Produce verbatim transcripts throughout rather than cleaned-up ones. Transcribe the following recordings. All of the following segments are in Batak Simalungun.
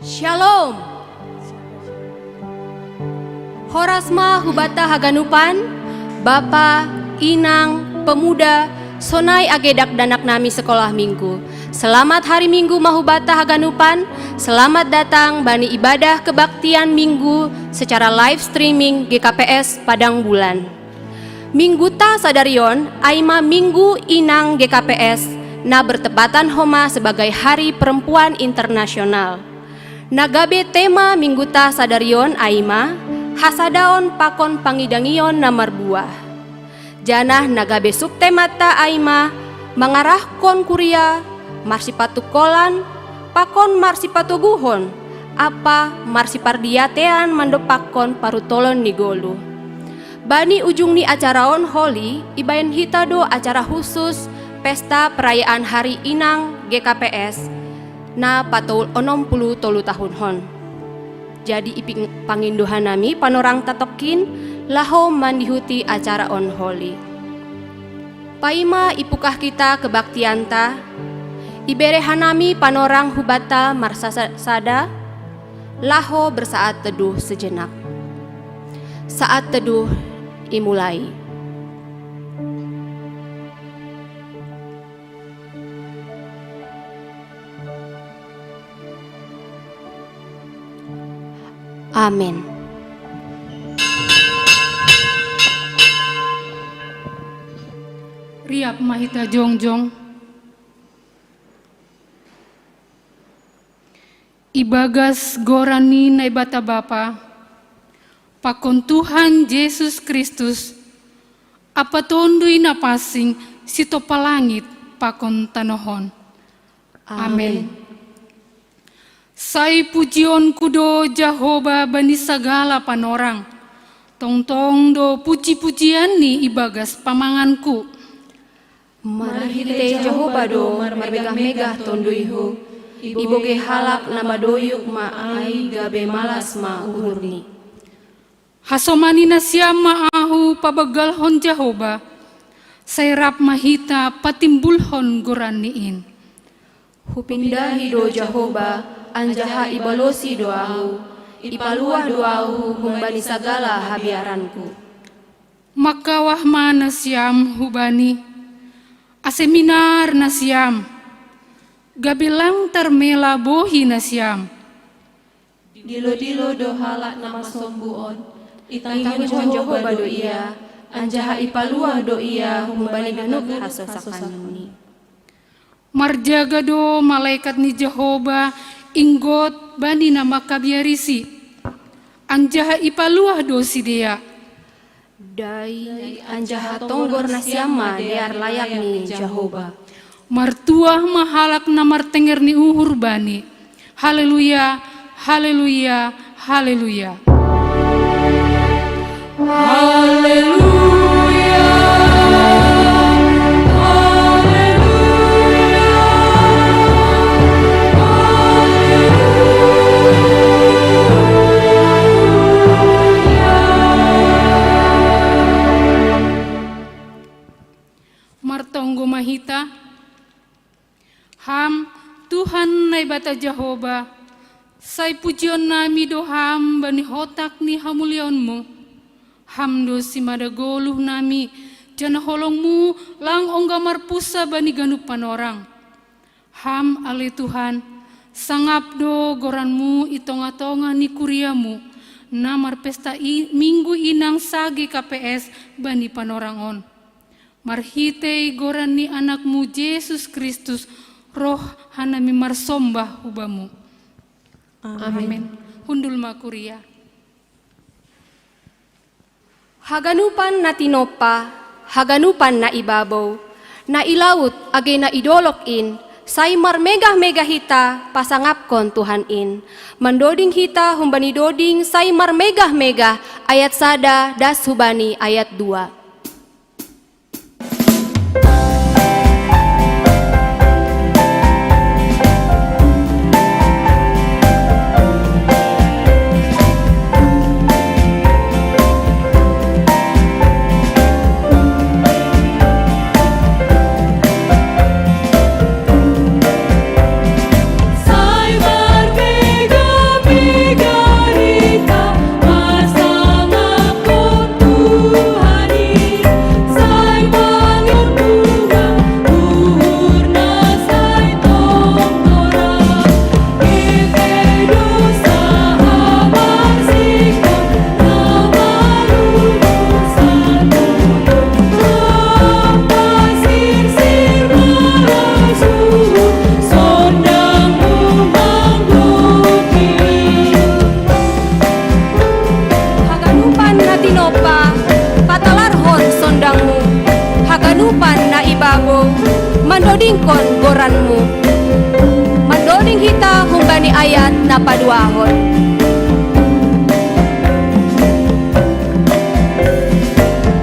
Shalom. Horas ma hubata haganupan, bapa, inang, pemuda, sonai age dakdanak nami sekolah minggu. Selamat hari Minggu ma hubata haganupan. Selamat datang bani ibadah kebaktian Minggu secara live streaming G K P S Padang Bulan. Minggu ta sadarion ai ma Minggu Inang G K P S, na bertepatan homa sebagai Hari Perempuan Internasional. Na gabe tema Minggu ta sadarion ai ma hasadaon pakon pangidangion na marbuah. Janah na gabe subtema ta ai ma mangarahkon kuria, marsipatungkolan, pakon marsipatoguhon, ampa marsipardiatean mandompakkon parutolon ni goluh. Bani ujung ni acara on holi, ibaen hita do acara khusus Pesta Perayaan Hari Inang G K P S na patoul onom puluh tolu tahun hon. Jadi iping pangindohan nami panorang tatongkin laho mandihuti acara on holi. Paima ipukah kita kebaktianta, ibere hanami panorang hubata marsasada, laho bersaat teduh sejenak. Saat teduh imulai. Amin. Riap ma hita jongjong. Ibagas goran ni Naibata Bapa, pakon Tuhan Jesus Kristus, ampa Tonduy Napansing, sitompa langit pakon tanoh on. Amen. Amen. Sai pujionku do Jahowa bani sagala panorang, tongtong do puji-pujianni ibagas pamanganku. Marhitei Jahowa do marmegah-megah tonduyhu, ibogei halak na madoyuk ma ai gabe malas ma uhurni. Hasomani nasiam ma ahu pabanggalhon Jahowa, sai rap ma hita patimbulhon goranni in. Hupindahi do Jahowa, anjaha ibalosi do ahu, ipaluah do ahu humbani sagala habiaranku. Mangkawah ma nasiam hu Bani, ase minar nasiam, gabe lang tarmela bohi nasiam. Dilo-dilo do halak na masombu on, itangihon Jahowa do ia, anjaha ipaluah do ia humbani ganup hasosakanni. Marjaga do malekat ni Jahowa inggot bani na mangkabiarisi, anjaha ipaluah do sidea. Dai anjaha tonggor nasiam ma dear layak ni Jahowa. Martuah ma halak na martenger ni uhur Bani. Haleluya, haleluya, haleluya. Haleluya, haleluya, haleluya. Martonggo ma hita. Ham, Tuhan Naibata Jahowa, sai pujion nami do Ham bani hotak ni hamuliaonmu. Ham do simada goluh nami, janah holongmu lang ongga marpunsa bani ganup panorang. Ham ale Tuhan, sangap do goranmu i tongah-tongah ni kuriamu, na marpesta i, Minggu Inang sa G K P S bani panorang on. Marhitei goran ni Anakmu Jesus Kristus, roh hanami marsombah hu Bamu. Amin. Amin. Hundul ma kuria. Haganupan na tinompa, haganupan na i babou, na i laut age na i dolog in, sai marmegah-megah hita pasangapkon Tuhan in. Mandoding hita humbani doding sai marmegah-megah, ayat sada das hubani ayat dua. Sai marmegah Dodingkon goranmu. Mandoding hita humbani ayat na paduahon.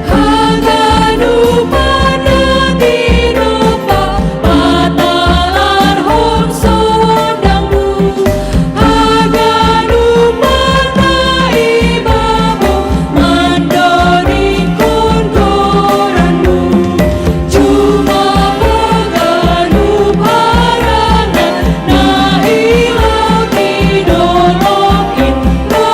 Haganupan na tinopa, patalarhon sondangmu. Haganupan na i babou, mandodingkon goranmu. Jumapa haganup harangan na i laut ni dolok in, na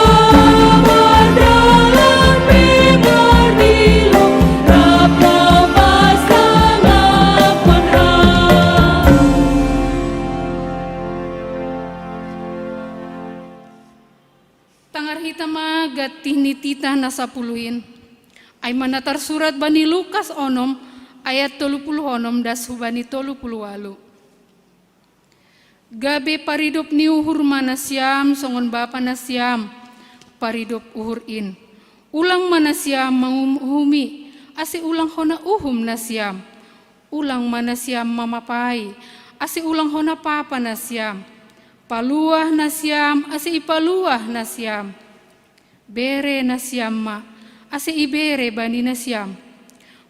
mardalan pe marmilo, rap na pasangapan ra. Tangar hita ma gantih ni titah na sapuluh in. Ai ma na tarsurat bani Lukas onom ayat tolu puluh onom das hubani tolu puluh ualu. Gabe paridop ni uhur ma nasiam songon bapa nasiam paridop uhur in. Ulang ma nasiam manguhumi, ase ulang hona uhum nasiam. Ulang ma nasiam mamapai, ase ulang hona papa nasiam. Paluah nasiam, ase ipaluah nasiam. Bere nasiam ma, ase ibere bani nasiam.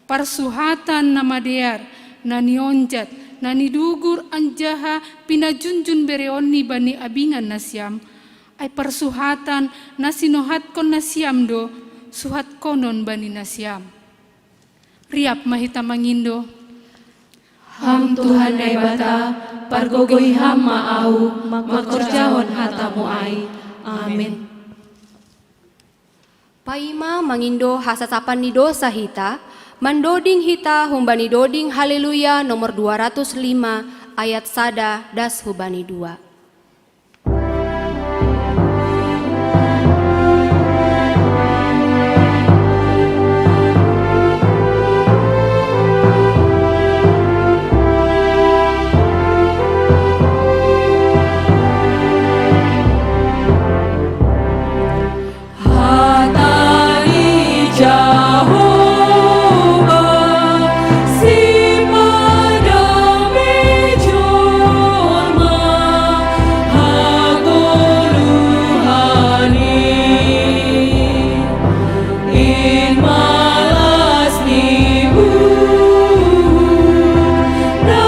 Parsuhatan na madear, na nionjat, na nidugur anjaha pinajunjun bereonni bani abingan nasiam, ai parsuhatan na sinuhatkon nasiam do suhatkonon bani nasiam. Riap ma hita mangindo. Ham Tuhan Naibata, pargogoi Ham ma ahu, mangkorjahon hata-Mu ai. Amen. Paima mangindo hasasapan ni dosa hita, mandoding hita humbani doding Haleluya nomor dua ratus lima ayat sada das hubani dua. Hata ni Jahowa, sipadame jolma hagoluhan i, in ma las ni uhur na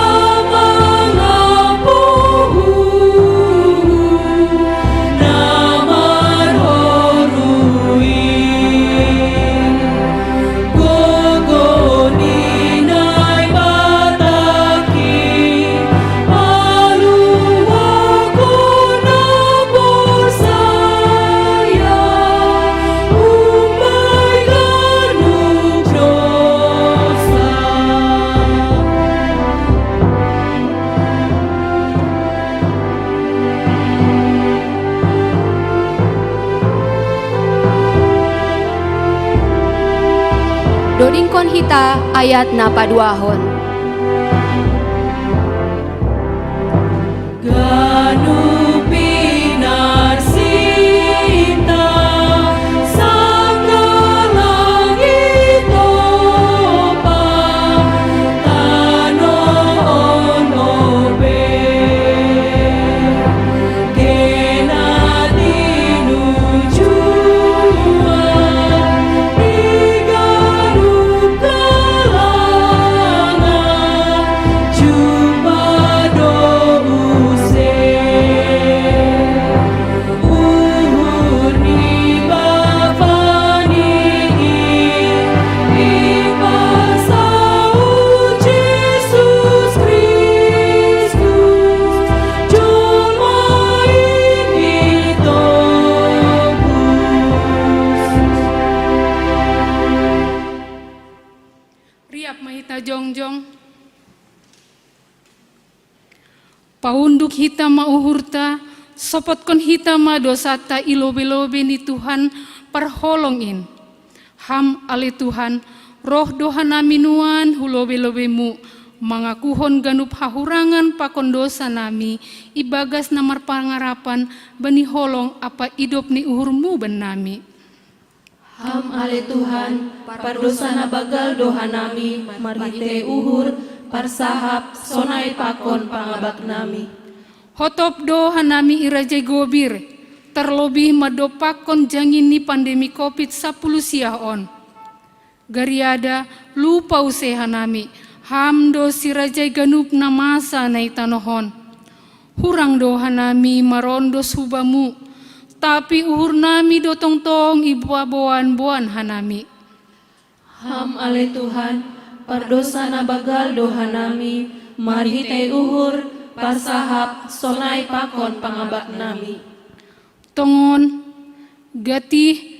mangampu uhur na marhoru i. Gogo ni Naibata i, paluahon na porsaya, umbai ganup dosa. Dodingkon hita ayat na paduahon. Ganup pinarsinta, sanggah langit opat, tanoh on ope, genap tinujuan di ganup kalangan, jumpah do use. Uhur ni Bapa ni i, ipasaut Jesus Kristus, jolma i ditobus. Riap ma hita jongjong. Paunduk hita ma uhurta, sopotkon hita ma dosanta i lobe-lobe ni Tuhan parholong in. Ham ale Tuhan, roh do hanami nuan hu lobe-lobe-Mu, mangakuhon ganup hahurangan pakon dosa nami, ibagas na marpangarapan bani holong ampa idop ni uhur-Mu bannami. Ham ale Tuhan, pardosa na banggal do hanami marhitei uhur, parsahap sonai pakon pangabak nami. Hotop do hanami i rajai Gobir, tarlobih mandompakkon jangin ni pandemi Covid sapuluh siah on. Gariada, lupa use hanami, ham do sirajai ganup na masa na i tanoh on. Hurang do hanami marondos hu Bamu, tapi uhur nami do tongtong ipaboan-boan hanami. Ham ale Tuhan, pardousa na banggal do hanami, marhitei uhur, parsahap, sonai pakon pangabak nami. Tongon, gati,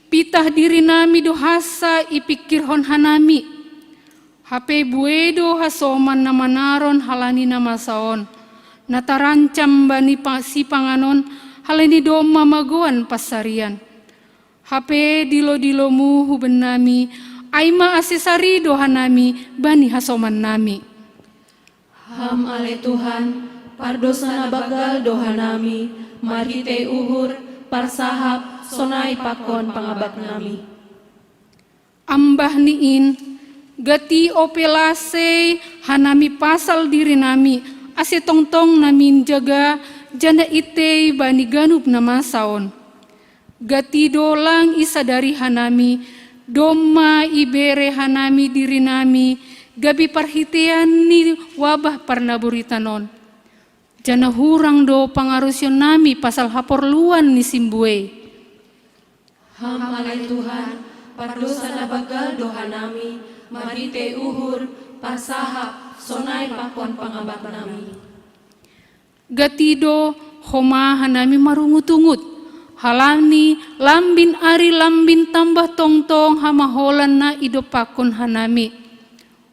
pitah diri nami do hansa ipingkirhon hanami. Hape buei do hasoman na manaron halani na masa on, na tarancam bani pa-, sipanganon, halani domma magoan pansarian. Hape dilo-dilomu huben nami, ai ma ase sari do hanami bani hasoman nami. Ham ale Tuhan, pardousa na banggal do hanami, marhitei uhur, parsahap, sonai pakon pangabak nami. Ambah ni in, gati ope lasei hanami pasal diri nami, ase tongtong nami jaga, janah itei bani ganup na masa on. Gati do lang isadari hanami, domma ibere hanami diri nami, gabe parhiteian ni wabah parnaburitan on. Janah hurang do pangarusion nami pasal haporluan ni simbuei. Ham ale Tuhan, pardousa na banggal do hanami, marhitei uhur, parsahap, sonai pakon pangabak nami. Gati do, homa hanami marungut-ungut, halani lambin ari lambin tambah tongtong hamaholan na idompakkon hanami.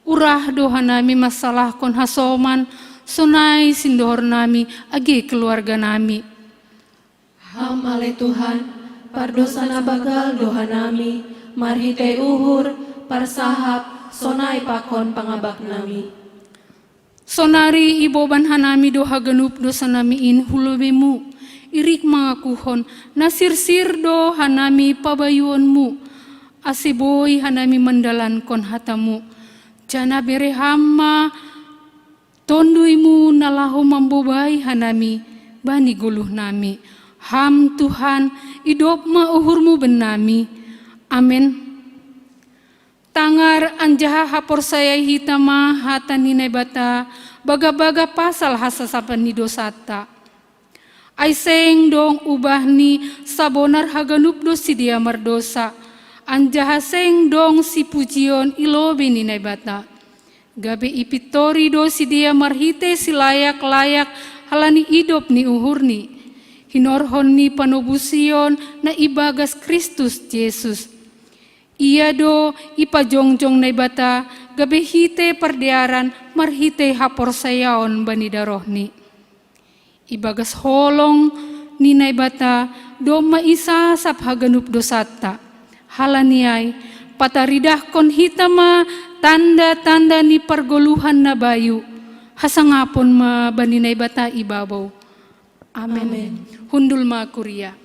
Urah do hanami mansalahkon hasoman, sonai sindohor nami, age keluarga nami. Ham ale Tuhan, pardousa na banggal do hanami, marhitei uhur, parsahap, sonai pakon pangabak nami. Sonari iboban hanami do haganup dousa nami in hu lobeimu, irik mangakuhon, na sirsir do hanami pabayuonmu, ase boi hanami mandalankon hatamu, janah bere ham ma Tonduimu na laho mambobai hanami bani goluh nami. Ham Tuhan, idop ma uhurmu bennami. Amen. Tangar anjaha haporsayai hita ma hata ni Naibata, baga-baga pasal hasasapan ni dousanta. Ai seng dong ubahni, sabonar haganup do sidea mardousa, anjaha seng dong sipujion i lobei ni Naibata. Gabe ipintori do sidea marhitei silayak-layak halani idop ni uhurni, hinorhon ni panobusion na ibagas Kristus Jesus. Ia do ipajongjong Naibata gabe hite pardearan marhitei haporsayaon bani darohni. Ibagas holong ni Naibata domma isasap haganup dousanta. Halani ai, pataridahkon hita ma tanda-tanda ni pargoluhan na bayu, hasangapon ma bani Naibata i babou. Amen. Amen. Hundul ma kuria.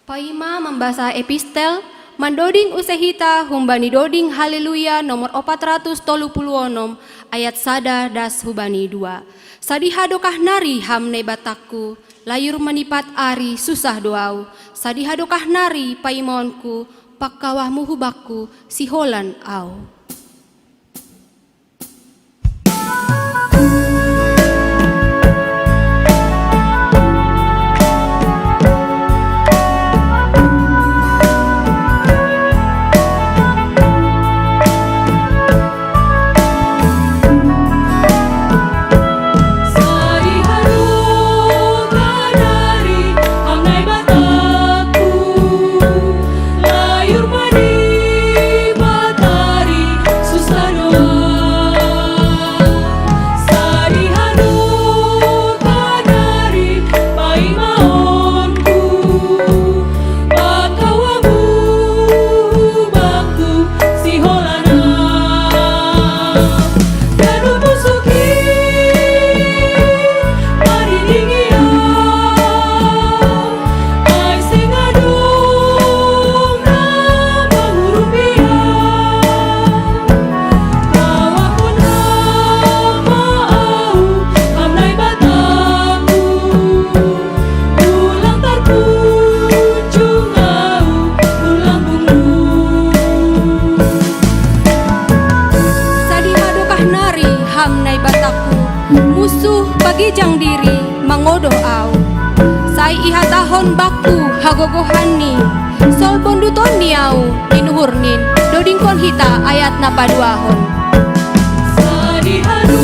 Paima mambasa epistel, mandoding use hita humbani doding Haleluya nomor opat ratus tolu puluh onom, ayat sada das hubani dua. Sadiha dokah nari ham Naibatangku, layur manipat ari susah do au, sadiha dokah nari paimaonku, pangkawahmu hubakku, siholan au. Naibataku, musuh pagijang diri mangodoh au. Sai ihatahon bakku hagogohanni, solbondutonni au di nuhurnin. Dodingkon hita ayat na paduahon. Sadihadu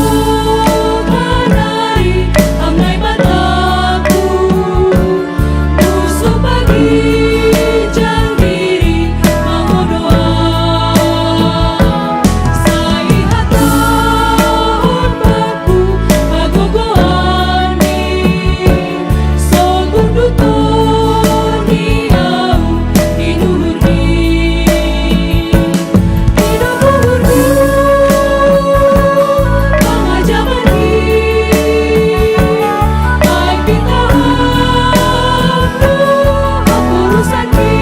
manai am Naibataku, musuh pagijang diri mangodoh au. Sai hatahon bakku hagogohanni, solbondutonni au di nuhurni. Di nuhurni pangajabanni, ai pitah au haporusanni.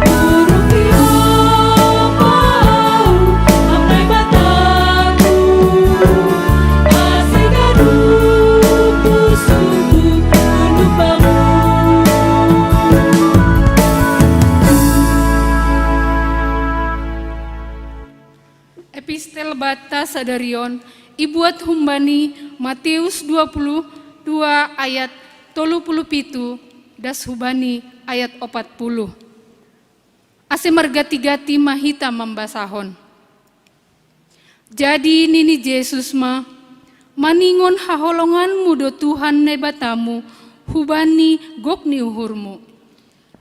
Urupi au am Naibataku, ase ganup musuhku tunduk bamu. Epistel banta sadarion ibuat humbani Matius dua puluh dua ayat tolu puluh pitu das hubani ayat opat puluh. Ase margati-gati ma hita mambasahon. Jadi nini Jesus ma, maningon haholonganmu do Tuhan Naibatamu hubani gok ni uhurmu.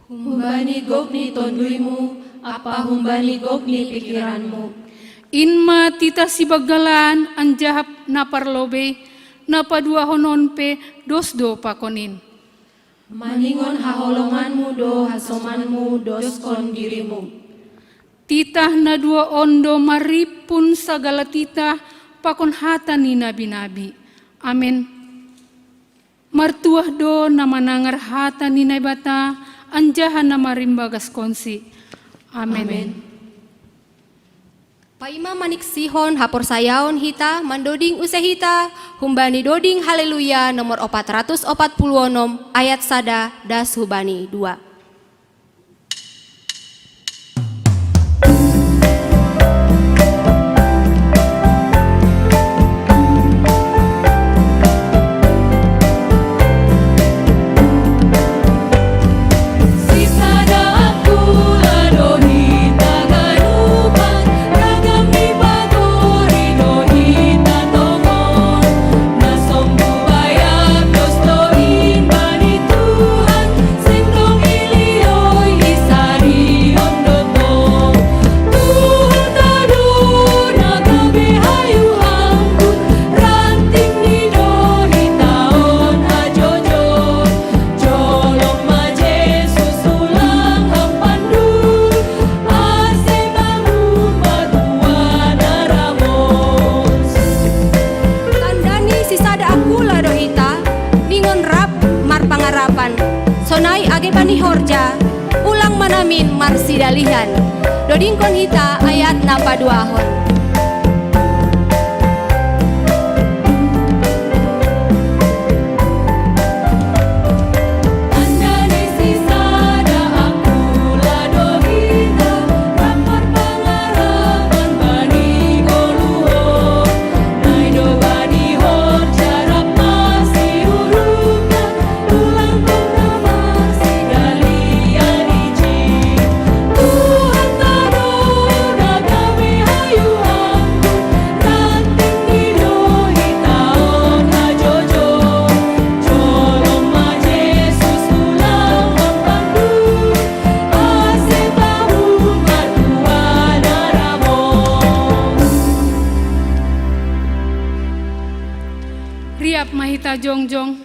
Humbani gok ni tonduymu, ampa humbani gok ni pikiranmu. In ma titah sibanggalan anjaha na parlobei, na paduahon on pe dos do pakon in. Maningon haholonganmu do hasomanmu doskon dirimu. Titah na dua on do marimpun sagala titah pakon hata ni nabi-nabi. Amen. Martuah do na manangar hata ni Naibata anjaha na marimbagaskonsi. Amen. Amen. Paima maniksihon haporsayaon hita mandoding use hita humbani doding Haleluya nomor opat ratus opat puluh onom ayat sada das hubani dua. Tanda ni sisada angkula do hita, ningon rap marpangarapan. Sonai age bani horja, ulang ma namin marsidalihan. Dodingkon hita ayat na paduahon. Riap ma hita jongjong.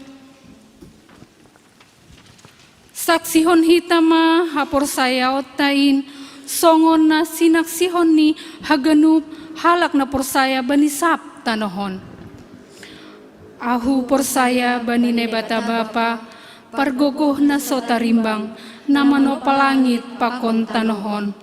Saksihon hita ma haporsayaonta in, songon na sinaksihon ni haganup halak na porsaya bani sab tanoh on. Ahu porsaya bani Naibata Bapa, pargogoh na so tarimbang, na manompa langit pakon tanoh on.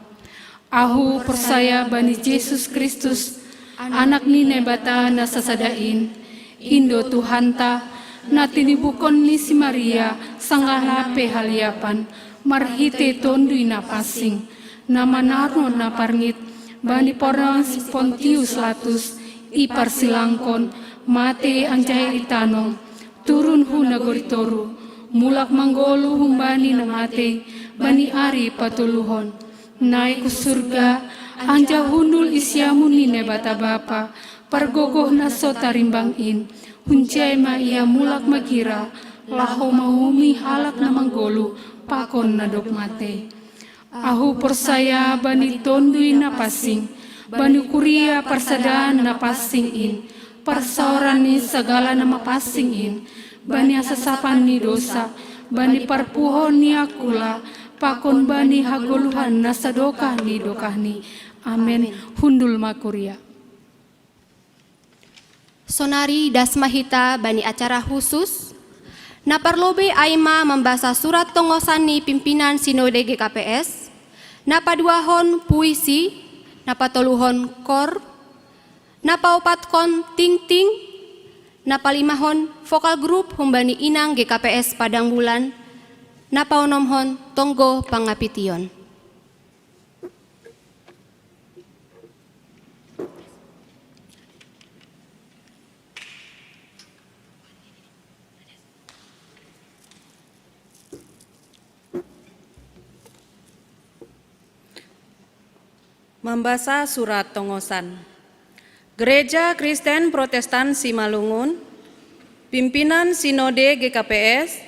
Ahu porsaya bani Jesus Kristus, Anak ni Naibata na sasada in, in do Tuhanta, na tinibuhon ni si Maria sanggah na pe haliapan, marhitei Tonduy Napansing, na manaron na parngit bani pardongan si Pontius Latus, Iparsilangkon, mate anjaha itanom, turun hu nagori toru, mulak manggoluh humbani na mate, bani ari patoluhon. Naik hu surga, anjaha hundul i siamun ni Naibata Bapa, pargogoh na so tarimbang in, hunjai ma ia mulak magira, laho mahumi halak na manggoluh, pakon na dob mate. Ahu porsaya bani Tonduy Napansing, bani kuria parsadaan na pansing in, parsaoran ni sagala na mapansing in, bani hasasapan ni dosa, bani parpuhoon ni akula, pakon bani hagoluhan na sadokah ni dokahni. Amen. Hundul ma kuria. Sonari das ma hita bani acara khusus. Na parlobei ai ma mambasa surat tongosan ni pimpinan Sinode G K P S, na paduahon puisi, na patoluhon kor, na paopatkon tingting, na palimahon vokal grup humbani inang G K P S Padang Bulan, na paonomhon tonggo pangapition. Mambasa surat tongosan. Gereja Kristen Protestan Simalungun, pimpinan Sinode G K P S,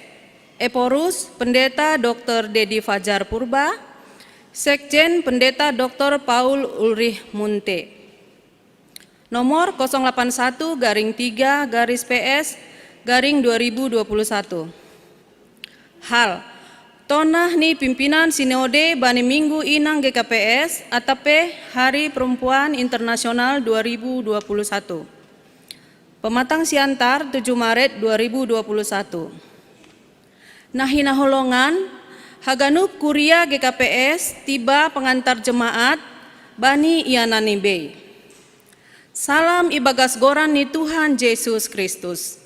Ephorus Pendeta Doktor Dedi Fajar Purba, Sekjen Pendeta Doktor Paul Ulrich Munte. Nomor kosong delapan satu garing tiga garis P S garing dua ribu dua puluh satu. Hal, tonah ni pimpinan Sinode bani Minggu Inang G K P S atap pe Hari Perempuan Internasional dua ribu dua puluh satu. Pematang Siantar, tujuh Maret dua ribu dua puluh satu. Na hinaholongan, haganup kuria G K P S tiba pangantar jemaat bani ianan ni bei. Salam ibagas goran ni Tuhan Jesus Kristus.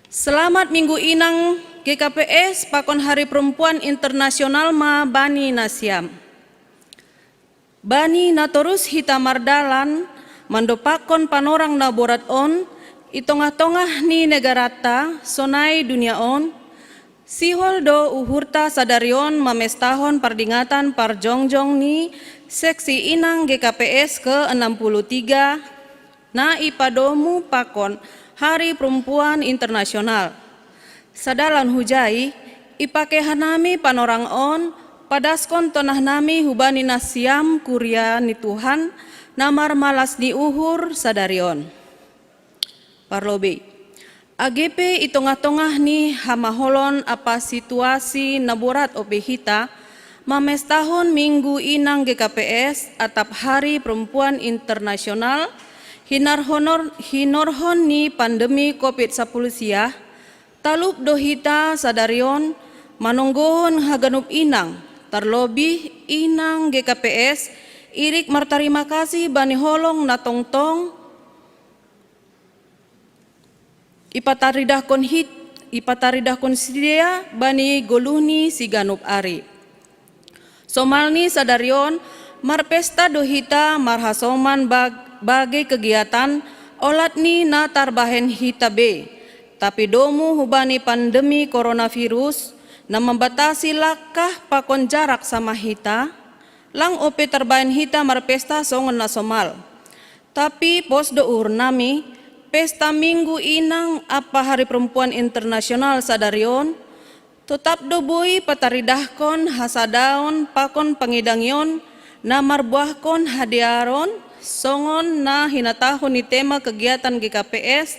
Selamat Minggu Inang G K P S pakon Hari Perempuan Internasional ma bani nasiam. Bani na torus hita mardalan, mandopakkon panorang na borat on, i tongah-tongah ni negaranta, sonai dunia on, sihol do uhurta sadari on mamestahon pardingatan parjongjong ni Seksi Inang G K P S ke enam puluh tiga, na ipadomu pakon Hari Perempuan Internasional. Sadalan hujai, ipake hanami panorang on, padaskon tonahnami hubani nasiam kuria ni Tuhan, na marmalas ni uhur sadari on. Parlobei. Age pe i tongah-tongah ni hamaholon ampa situasi na borat ope hita, mamestahon Minggu Inang G K P S atap Hari Perempuan Internasional, hinar honor, hinorhon ni pandemi covid sapuluh sia, talup do hita sadari on manonggohon haganup inang, tarlobih inang G K P S, irik martarima kasih bani holong na tongtong, ipataridahkon hit, ipataridahkon sidea bani goluhni siganup ari. Somalni sadari on, marpesta do hita marhasoman bag-, bage kegiatan olat ni na tarbahen hita be. Tapi domu hubani pandemi coronavirus, na mambatasi langkah pakon jarak sama hita, lang ope tarbahen hita marpesta songon na somal. Tapi pos do uhurnami, pesta Minggu Inang ampa Hari Perempuan Internasional sadari on, totap do boi pataridahkon hasadaon pakon pangidangion na marbuahkon hadearon, songon na hinatahon ni tema kegiatan G K P S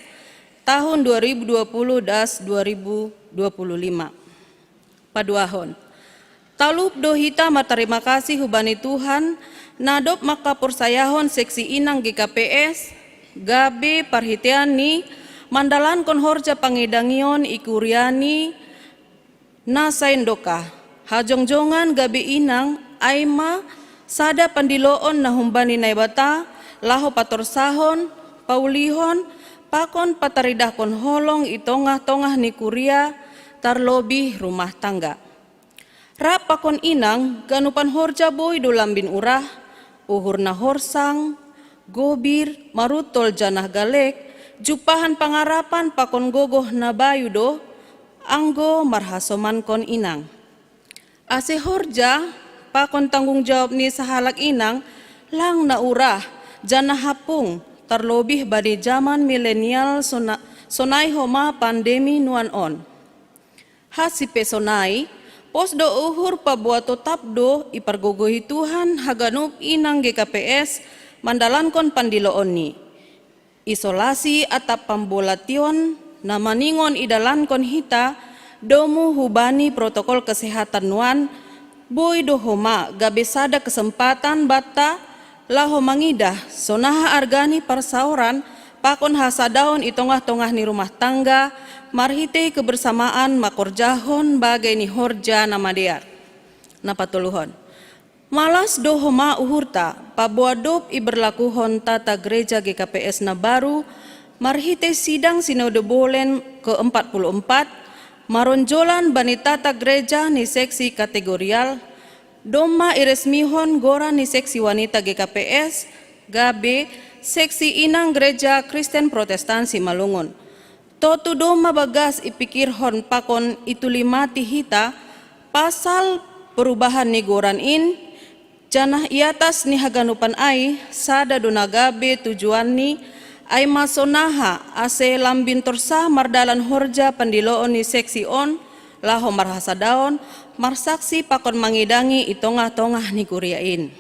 tahun dua ribu dua puluh das dua ribu dua puluh lima. Paduahon. Talup do hita martarima kasih hubani Tuhan, na dob mangkaporsayahon Seksi Inang G K P S, gabe parhitean ni mandalankon horja pangidangion i kuriani na saindokah. Hajongjongan gabe inang, ai ma sada pandiloon na humbani Naibata, laho patorsahon, paulihon, pakon pataridahkon holong i tongah-tongah ni kuria, tarlobih rumah tangga. Rap pakon inang, ganupan horja boi do lambin urah, uhur na horsang, gobir, marutol janah galek, jumpahan pangarapan pakon gogoh na bayu do, anggo marhasomankon inang. Ase horja pakon tanggung jawab ni sahalak inang lang na urah, janah hampung, tarlobih bani jaman milenial sona-, sonai homa pandemi nuan on. Hansi pe sonai, pos do uhur paboa totap do ipargogohi Tuhan haganup inang G K P S mandalankon pandiloonni. Isolasi atap pambolation na maningon idalankon hita domu hubani protokol kesehatan nuan, boi do homa gabe sada kesempatan banta laho mangidah sonaha arga ni parsaoran pakon hasadaon i tongah-tongah ni rumah tangga, marhitei kebersamaan mangkorjahon bagai ni horja na madear. Na patoluhon. Malas do homa uhurta, paboa dob iberlakuhon tata gereja G K P S na baru, marhitei sidang Sinode Bolen ke empat puluh empat, maronjolan bani tata gereja ni seksi kategorial, domma iresmihon goran ni seksi wanita G K P S, gabe seksi inang Gereja Kristen Protestan Simalungun. Tontu domma bagas ipikirhon pakon itulimati hita pasal perubahan ni goran in, janah i atas ni haganupan ai, sada do na gabe tujuanni, ai ma sonaha ase lambin torsah mardalan horja pandiloon ni seksi on, laho marhasadaon, marsaksi pakon mangidangi i tongah-tongah ni kuria in.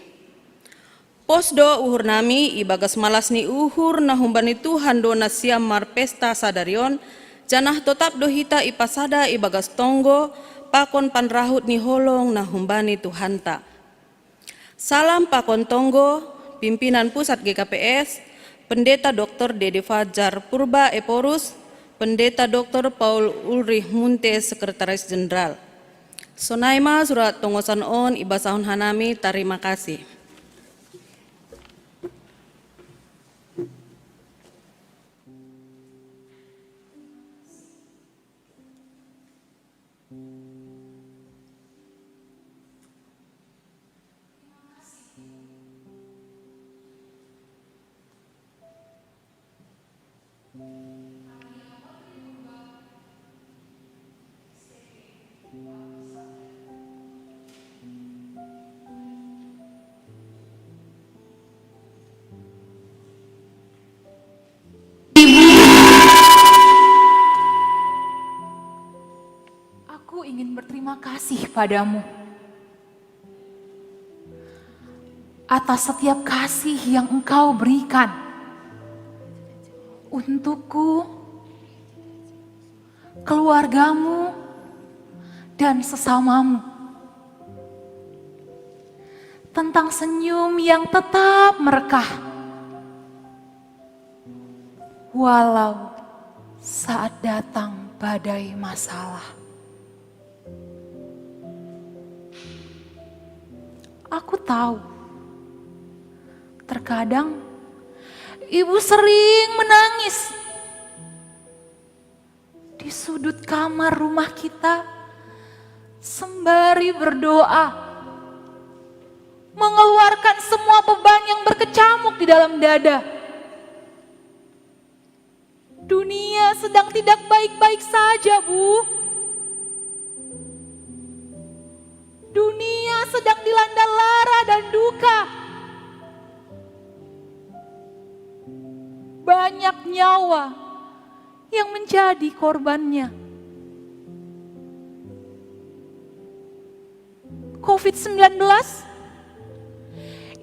Pos do uhurnami ibagas malas ni uhur na humbani Tuhan do nasiam marpesta sadari on, janah totap do hita ipasada ibagas tonggo pakon panrahut ni holong na humbani Tuhanta. Salam pakon tonggo, pimpinan pusat G K P S, Pendeta Doktor Dede Fajar Purba Ephorus, Pendeta Doktor Paul Ulrich Munte, Sekretaris Jenderal. Sonai ma surat tongoson on ibasahon hanami, tarima kasih. Aku ingin berterima kasih padamu atas setiap kasih yang Engkau berikan untukku, keluargamu, dan sesamamu. Tentang senyum yang tetap merekah, walau saat datang badai masalah. Aku tahu, terkadang ibu sering menangis di sudut kamar rumah kita sembari berdoa, mengeluarkan semua beban yang berkecamuk di dalam dada. Dunia sedang tidak baik-baik saja, Bu. Dunia sedang dilanda lara dan duka. Banyak nyawa yang menjadi korbannya. Covid sembilan belas?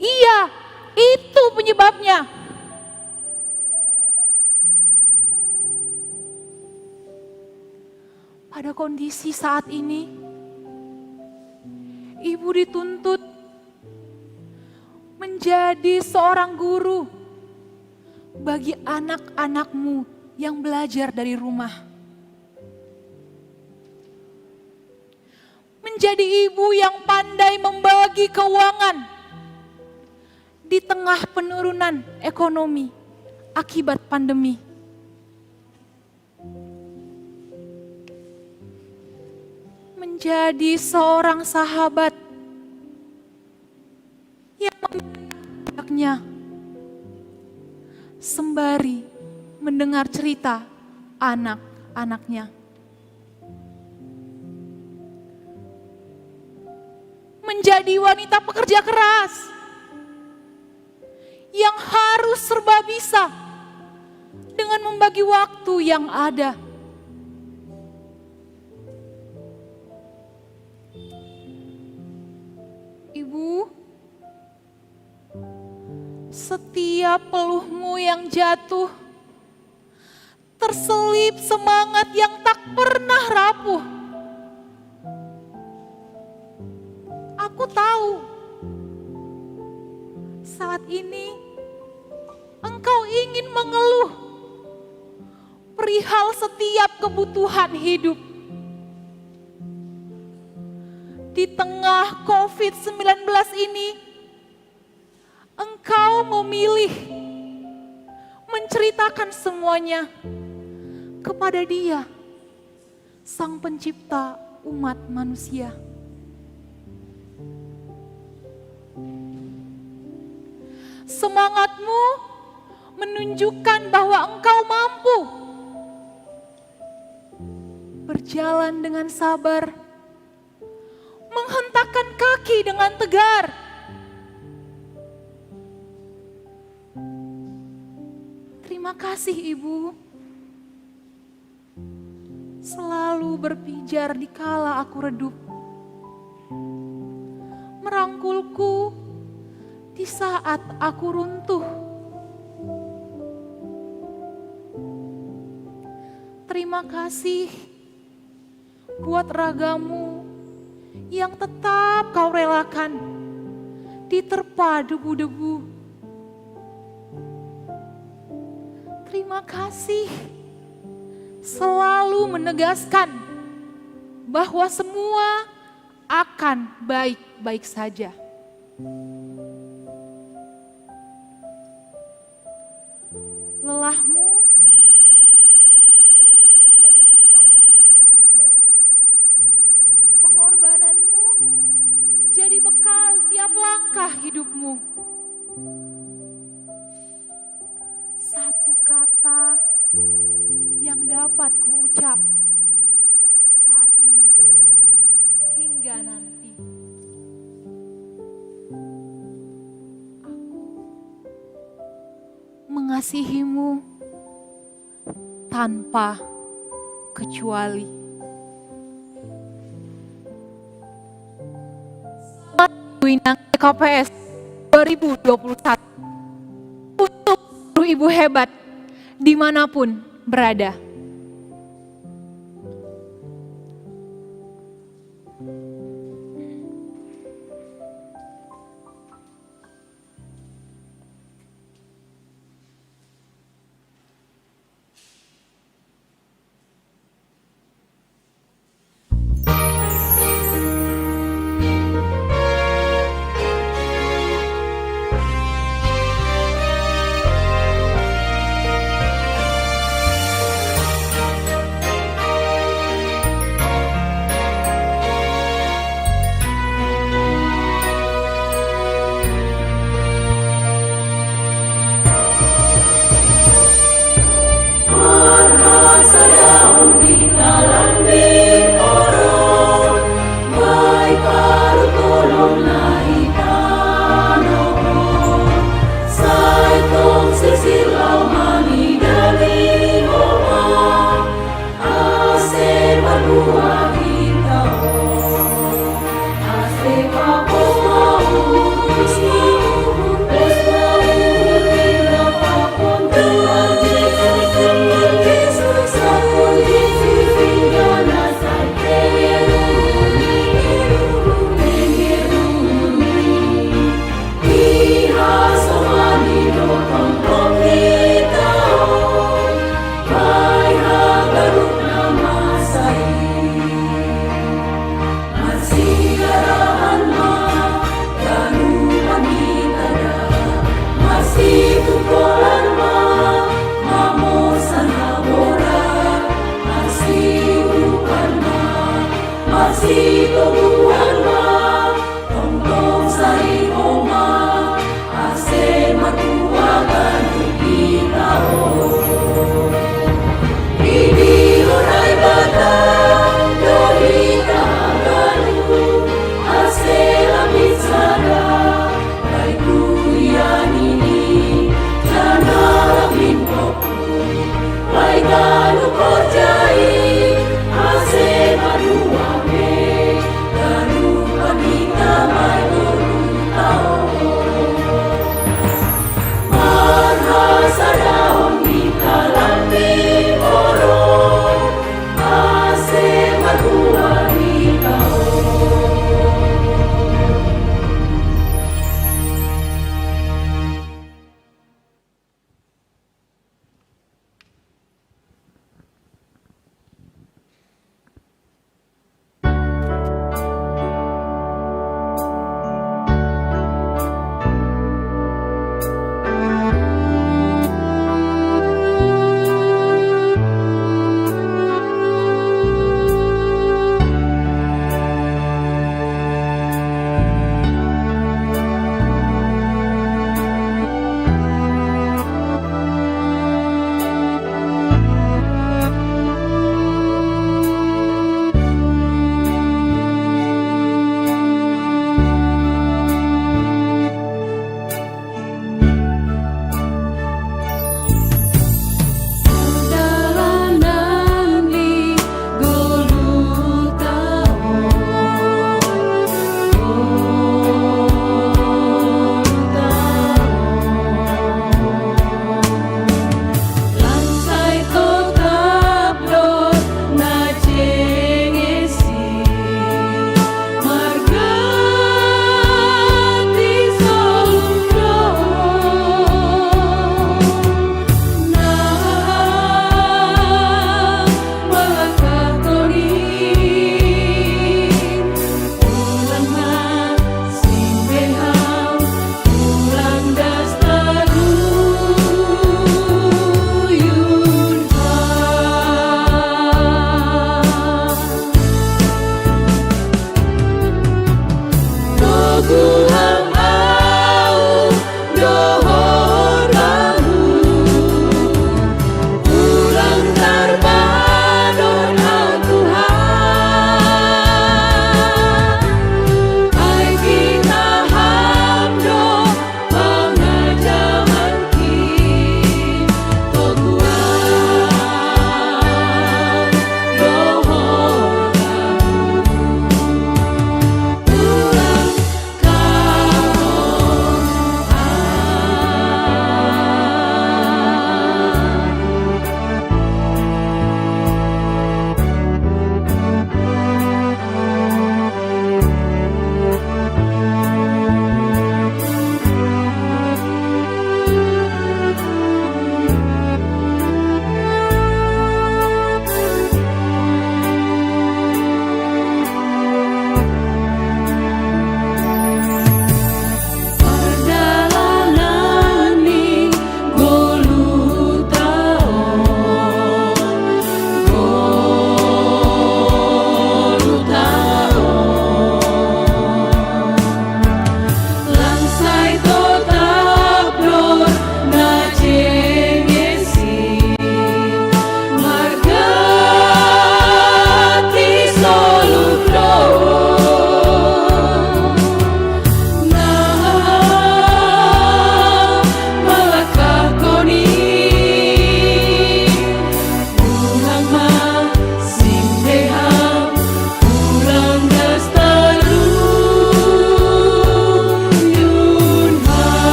Iya, itu penyebabnya. Pada kondisi saat ini, ibu dituntut menjadi seorang guru bagi anak-anakmu yang belajar dari rumah. Menjadi ibu yang pandai membagi keuangan di tengah penurunan ekonomi akibat pandemi. Menjadi seorang sahabat yang memberi anaknya sembari mendengar cerita anak-anaknya. Menjadi wanita pekerja keras yang harus serba bisa dengan membagi waktu yang ada. Ibu, setiap peluhmu yang jatuh terselip semangat yang tak pernah rapuh. Aku tahu, saat ini engkau ingin mengeluh perihal setiap kebutuhan hidup. Di tengah covid sembilan belas ini, engkau memilih menceritakan semuanya kepada Dia, Sang Pencipta umat manusia. Semangatmu menunjukkan bahwa engkau mampu berjalan dengan sabar, menghentakkan kaki dengan tegar. Terima kasih, Ibu. Selalu berpijar di kala aku redup, merangkulku di saat aku runtuh. Terima kasih buat ragamu yang tetap kau relakan diterpa debu-debu. Terima kasih selalu menegaskan bahwa semua akan baik-baik saja. Lelahmu jadi upah buat sehatmu. Pengorbananmu jadi bekal tiap langkah hidupmu. Satu kata yang dapat kuucap saat ini hingga nanti. Aku mengasihimu tanpa kecuali. Selamat Ibu Inang K P S dua ribu dua puluh satu. Untuk seluruh ibu hebat dimanapun berada.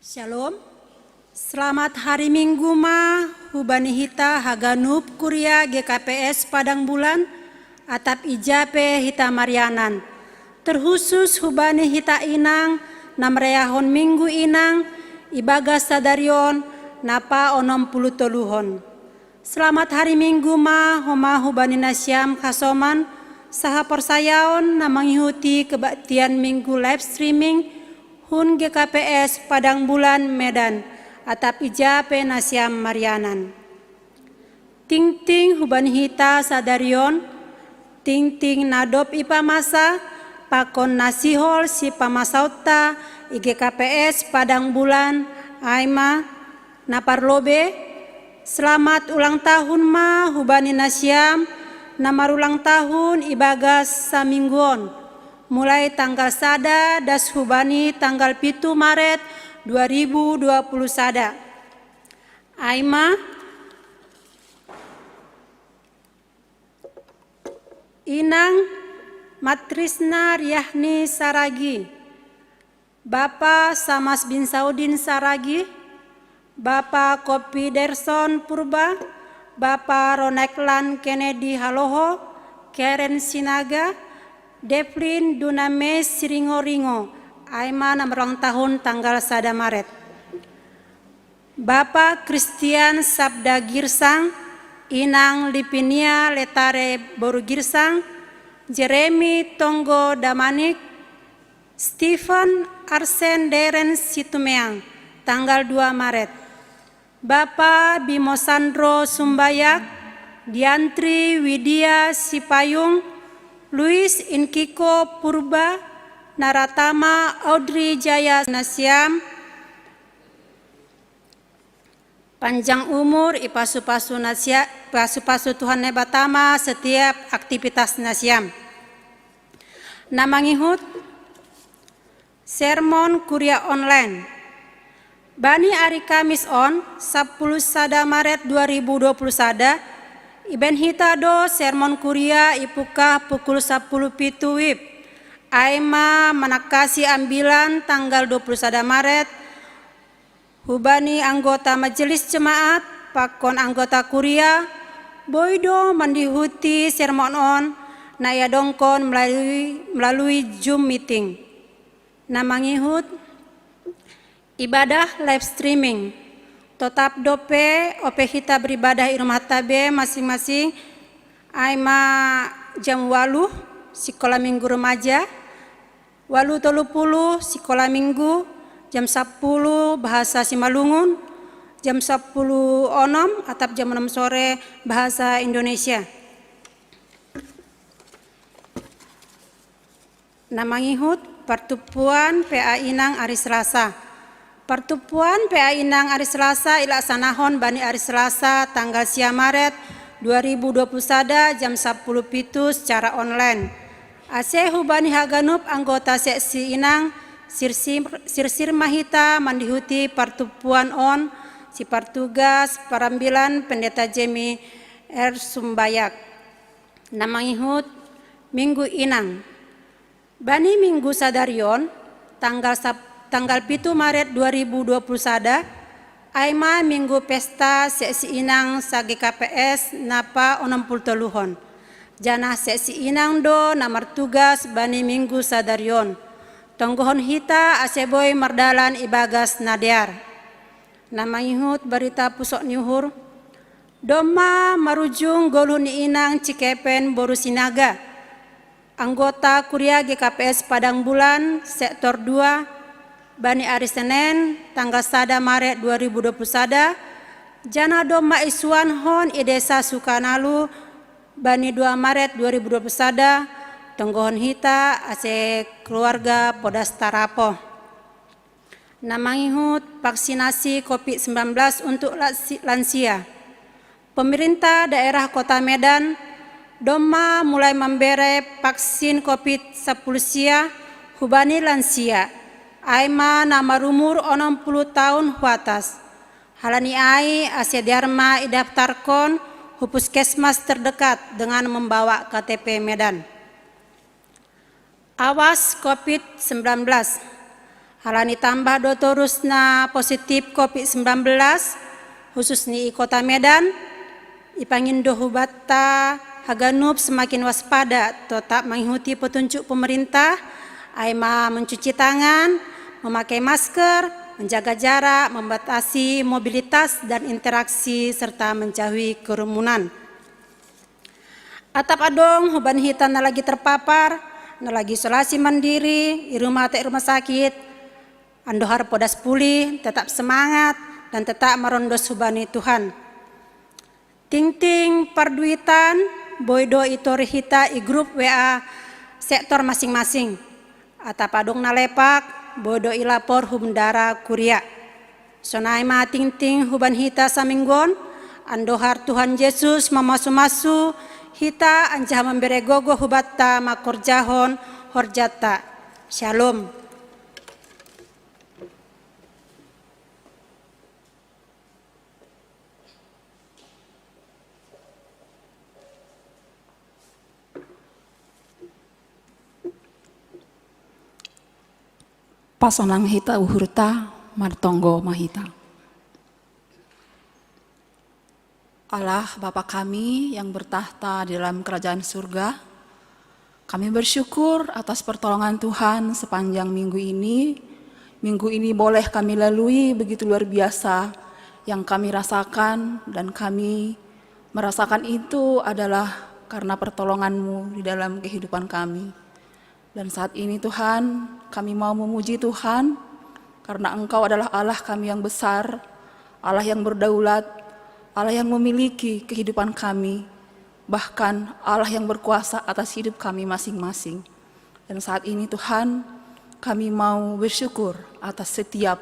Shalom. Selamat hari Minggu ma hubani hita haganup kuria G K P S Padang Bulan, atap ija pe hita marianan. Terkhusus hubani hita inang na marayahon Minggu Inang ibagas sadarion na paonom puluh toluhon. Selamat hari Minggu ma homa hubani nasiam hasoman sahaporsayaon na mangihuti kebaktian Minggu live streaming hun G K P S Padang Bulan Medan, atap ija pe nasiam marianan. Tingting hubani hita sadarion, tingting na dob ipamasa pakon na sihol sipamasaonta i G K P S Padang Bulan, ai ma, na parlobei, selamat ulang tahun ma hubani nasiam na marulang tahun ibagas saminggu on, mulai tanggal sada das hubani tanggal pitu Maret dua ribu dua puluh sada. Ai ma, Inang Matrisna Riahni Saragi, Bapa Samas bin Saudin Saragi, Bapa Kopi Derson Purba, Bapa Roneklan Kennedy Haloho, Karen Sinaga, Devlin Duname Siringo-ringo, ai ma na marulang tahun tanggal sada Maret. Bapa Christian Sabda Girsang, Inang Lipinia Letare boru Girsang, Jeremy Tonggo Damanik, Stephen Arsen Deren Situmeang, tanggal dua Maret. Bapa Bimo Sandro Sumbayak, Diantri Widya Sipayung, Luis Inkiko Purba, Naratama Audrey Jaya nasiam, panjang umur, ipasu-pasu nasia-, pasu-pasu Tuhan Naibata ma setiap aktivitas nasiam. Na mangihut, sermon kuria online. Bani ari Kamis on, sapuluh sada Maret dua ribu dua puluh sada, ibaen hita do sermon kuria ipungkah pukul sapuluh pitu wib. Ai ma manangkasi ambilan tanggal dua puluh sada Maret, hubani anggota majelis jemaat pakon anggota kuria, boi do mandihuti sermon on na iadongkon melalui, melalui Zoom meeting. Na mangihut, ibadah live streaming. Totap dope, ope hita beribadah i rumahta be masing-masing, ai ma jam waluh, sikola minggu remaja, waluh tolu puluh, sikola minggu, jam sapuluh, bahasa Simalungun, jam sapuluh onom, atap jam onom sore, bahasa Indonesia. Na mangihut, partumpuan P A Inang ari Selasa. Partumpuan P A Inang ari Selasa ilaksanahon bani ari Selasa tanggal sia Maret dua ribu dua puluh sada jam sapuluh pitu secara online. Ase hubani haganup anggota seksi inang, sirsir, sirsir ma hita mandihuti partumpuan on, sipartugas parambilan Pendeta Jemi R Sumbayak. Na mangihut, Minggu Inang. Bani Minggu sadarion, tanggal sap-, tanggal pitu Maret dua ribu dua puluh sada, ai ma Minggu pesta seksi inang sa-G K P S na paonom puluh toluhon. Janah seksi inang do na martugas bani Minggu sadarion. Tonggohon hita ase boi mardalan ibagas na dear. Na mangihut barita pusok ni uhur, domma marujung goluh ni inang Cikepen boru Sinaga, anggota kuria G K P S Padang Bulan, sektor dua, bani ari Senen, tanggal sada Maret dua ribu dua puluh sada, janah domma isuanhon i desa Sukanalu, bani dua Maret dua ribu dua puluh sada, tonggohon hita ase keluarga podas tarapoh. Na mangihut vaksinasi covid sembilan belas untuk lansi-, lansia. Pemerintah daerah Kota Medan domma mulai mambere vaksin covid sapuluh sia hubani lansia, ai ma na marumur onom puluh taon hu atas. Halani ai ase dear ma idaftarkon hu puskesmas terdekat dengan membawa K T P Medan. Awas covid sembilan belas. Alani tambah do torus na positif covid sembilan belas, khusus ni i Kota Medan, ipangindo hubatta haganup semakin waspada, tetap mengikuti petunjuk pemerintah, ai ma mencuci tangan, memakai masker, menjaga jarak, membatasi mobilitas dan interaksi, serta menjauhi kerumunan. Atap adong huban hita na lagi terpapar, na lagi isolasi mandiri i rumah atau rumah sakit, andohar podas pulih, tetap semangat, dan tetap marondos hubani Tuhan. Tingting parduitan, boi do itori hita i grup W A sektor masing-masing. Atap adong na lepak, boi do ilapor hu bendahara kuria. Sonai ma tingting huban hita saminggon, andohar Tuhan Yesus mamasu-masu hita anjaha mambere gogo hubatta mangkorjahon horjanta. Shalom. Pasonang hita uhurta, martonggo ma hita. Allah Bapa kami yang bertakhta di dalam kerajaan surga, kami bersyukur atas pertolongan Tuhan sepanjang minggu ini. Minggu ini boleh kami lalui begitu luar biasa yang kami rasakan, dan kami merasakan itu adalah karena pertolongan-Mu di dalam kehidupan kami. Dan saat ini Tuhan, kami mau memuji Tuhan karena Engkau adalah Allah kami yang besar, Allah yang berdaulat, Allah yang memiliki kehidupan kami, bahkan Allah yang berkuasa atas hidup kami masing-masing. Dan saat ini Tuhan, kami mau bersyukur atas setiap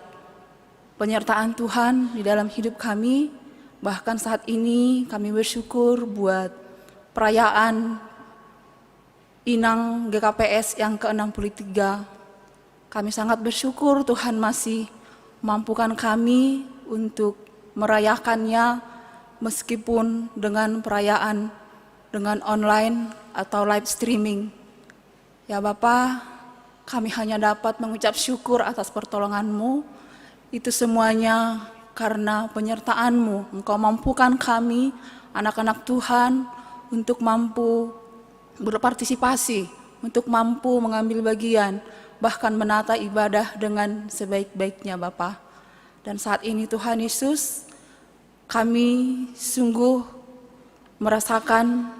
penyertaan Tuhan di dalam hidup kami. Bahkan saat ini kami bersyukur buat perayaan Inang G K P S yang ke enam puluh tiga. Kami sangat bersyukur Tuhan masih mampukan kami untuk merayakannya meskipun dengan perayaan dengan online atau live streaming. Ya Bapa, kami hanya dapat mengucap syukur atas pertolongan-Mu. Itu semuanya karena penyertaan-Mu. Engkau mampukan kami, anak-anak Tuhan, untuk mampu berpartisipasi, untuk mampu mengambil bagian, bahkan menata ibadah dengan sebaik-baiknya Bapa. Dan saat ini Tuhan Yesus, kami sungguh merasakan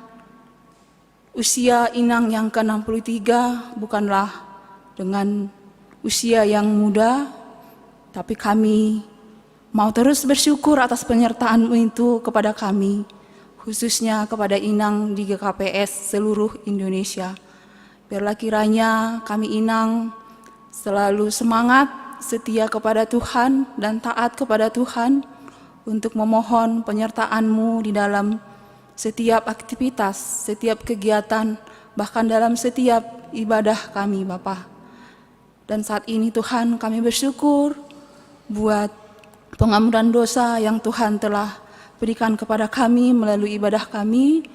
usia Inang yang ke enam puluh tiga bukanlah dengan usia yang muda, tapi kami mau terus bersyukur atas penyertaan-Mu itu kepada kami, khususnya kepada Inang di G K P S seluruh Indonesia. Biarlah kiranya kami Inang selalu semangat, setia kepada Tuhan, dan taat kepada Tuhan untuk memohon penyertaan-Mu di dalam setiap aktivitas, setiap kegiatan, bahkan dalam setiap ibadah kami, Bapa. Dan saat ini, Tuhan, kami bersyukur buat pengampunan dosa yang Tuhan telah berikan kepada kami melalui ibadah kami.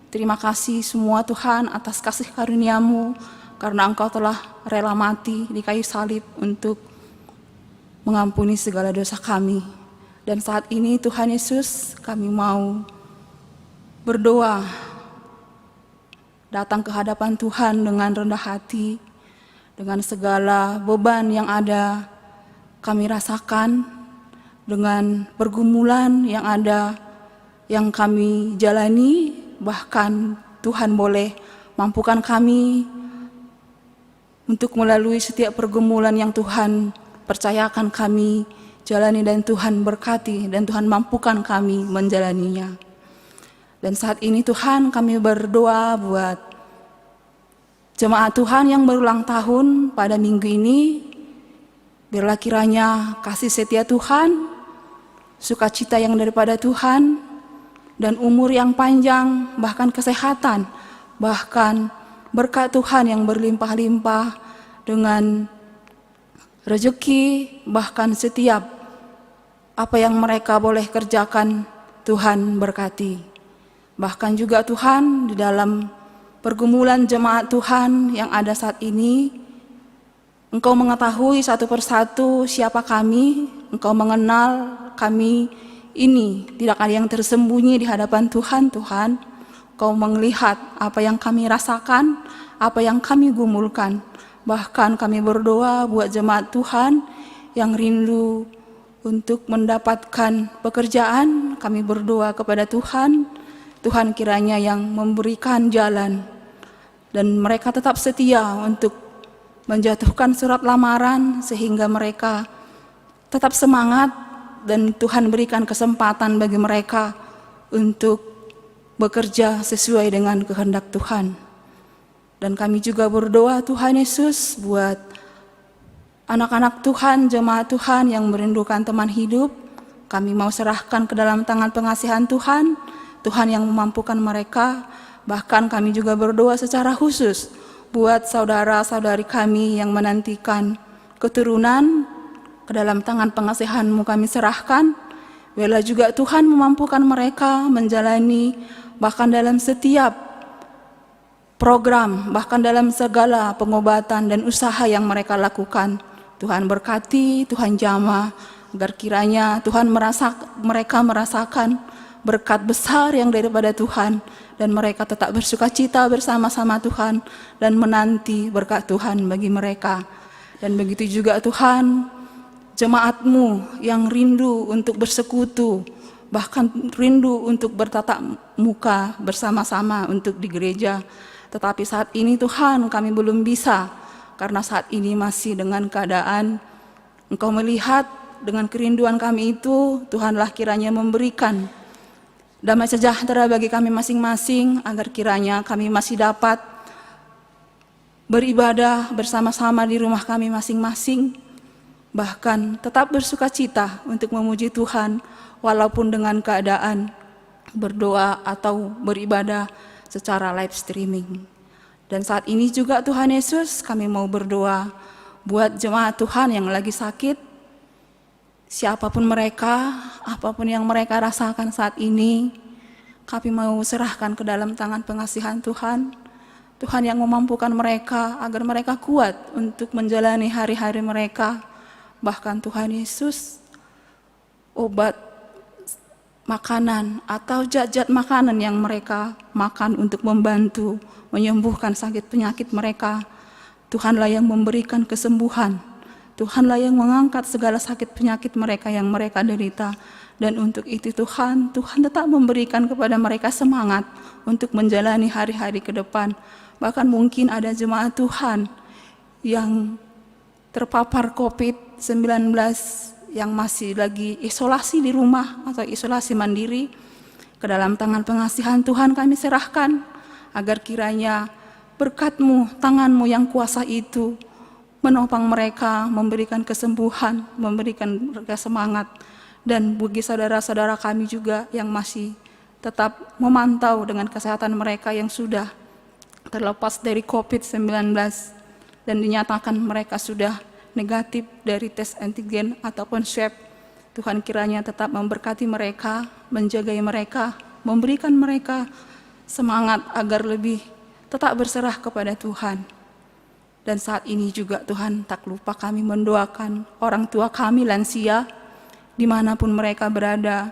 Terima kasih semua, Tuhan, atas kasih karunia-Mu, karena Engkau telah rela mati di kayu salib untuk mengampuni segala dosa kami. Dan saat ini, Tuhan Yesus, kami mau berdoa, datang ke hadapan Tuhan dengan rendah hati, dengan segala beban yang ada kami rasakan, dengan pergumulan yang ada, yang kami jalani. Bahkan Tuhan boleh mampukan kami untuk melalui setiap pergumulan yang Tuhan percayakan kami jalani, dan Tuhan berkati, dan Tuhan mampukan kami menjalaninya. Dan saat ini, Tuhan, kami berdoa buat jemaat Tuhan yang berulang tahun pada minggu ini. Biarlah kiranya kasih setia Tuhan, sukacita yang daripada Tuhan, dan umur yang panjang, bahkan kesehatan, bahkan berkat Tuhan yang berlimpah-limpah, dengan rezeki, bahkan setiap apa yang mereka boleh kerjakan, Tuhan berkati. Bahkan juga, Tuhan, di dalam pergumulan jemaat Tuhan yang ada saat ini, Engkau mengetahui satu persatu siapa kami, Engkau mengenal kami ini. Tidak ada yang tersembunyi di hadapan Tuhan, Tuhan. Engkau melihat apa yang kami rasakan, apa yang kami gumulkan. Bahkan kami berdoa buat jemaat Tuhan yang rindu untuk mendapatkan pekerjaan, kami berdoa kepada Tuhan. Tuhan kiranya yang memberikan jalan. Dan mereka tetap setia untuk menjatuhkan surat lamaran sehingga mereka tetap semangat dan Tuhan berikan kesempatan bagi mereka untuk bekerja sesuai dengan kehendak Tuhan. Dan kami juga berdoa, Tuhan Yesus, buat anak-anak Tuhan, jemaat Tuhan yang merindukan teman hidup, kami mau serahkan ke dalam tangan pengasihan Tuhan. Tuhan yang memampukan mereka. Bahkan kami juga berdoa secara khusus buat saudara-saudari kami yang menantikan keturunan, ke dalam tangan pengasihan-Mu kami serahkan. Biarlah juga Tuhan memampukan mereka menjalani, bahkan dalam setiap program, bahkan dalam segala pengobatan dan usaha yang mereka lakukan. Tuhan berkati, Tuhan jamah, agar kiranya Tuhan merasa, mereka merasakan berkat besar yang daripada Tuhan, dan mereka tetap bersuka cita bersama-sama Tuhan dan menanti berkat Tuhan bagi mereka. Dan begitu juga Tuhan, jemaat-Mu yang rindu untuk bersekutu, bahkan rindu untuk bertatap muka bersama-sama untuk di gereja. Tetapi saat ini Tuhan, kami belum bisa, karena saat ini masih dengan keadaan Engkau melihat dengan kerinduan kami itu, Tuhanlah kiranya memberikan damai sejahtera bagi kami masing-masing, agar kiranya kami masih dapat beribadah bersama-sama di rumah kami masing-masing, bahkan tetap bersuka cita untuk memuji Tuhan walaupun dengan keadaan berdoa atau beribadah secara live streaming. Dan saat ini juga, Tuhan Yesus, kami mau berdoa buat jemaat Tuhan yang lagi sakit, siapapun mereka, apapun yang mereka rasakan saat ini, kami mau serahkan ke dalam tangan pengasihan Tuhan. Tuhan yang memampukan mereka agar mereka kuat untuk menjalani hari-hari mereka. Bahkan Tuhan Yesus, obat, makanan, atau zat-zat makanan yang mereka makan untuk membantu menyembuhkan sakit penyakit mereka. Tuhanlah yang memberikan kesembuhan. Tuhanlah yang mengangkat segala sakit penyakit mereka yang mereka derita. Dan untuk itu Tuhan, Tuhan tetap memberikan kepada mereka semangat untuk menjalani hari-hari ke depan. Bahkan mungkin ada jemaat Tuhan yang terpapar covid sembilan belas yang masih lagi isolasi di rumah atau isolasi mandiri. Ke dalam tangan pengasihan Tuhan kami serahkan, agar kiranya berkat-Mu, tangan-Mu yang kuasa itu menopang mereka, memberikan kesembuhan, memberikan mereka semangat. Dan bagi saudara-saudara kami juga yang masih tetap memantau dengan kesehatan mereka yang sudah terlepas dari covid sembilan belas dan dinyatakan mereka sudah negatif dari tes antigen ataupun swab. Tuhan kiranya tetap memberkati mereka, menjagai mereka, memberikan mereka semangat agar lebih tetap berserah kepada Tuhan. Dan saat ini juga Tuhan, tak lupa kami mendoakan orang tua kami lansia, dimanapun mereka berada,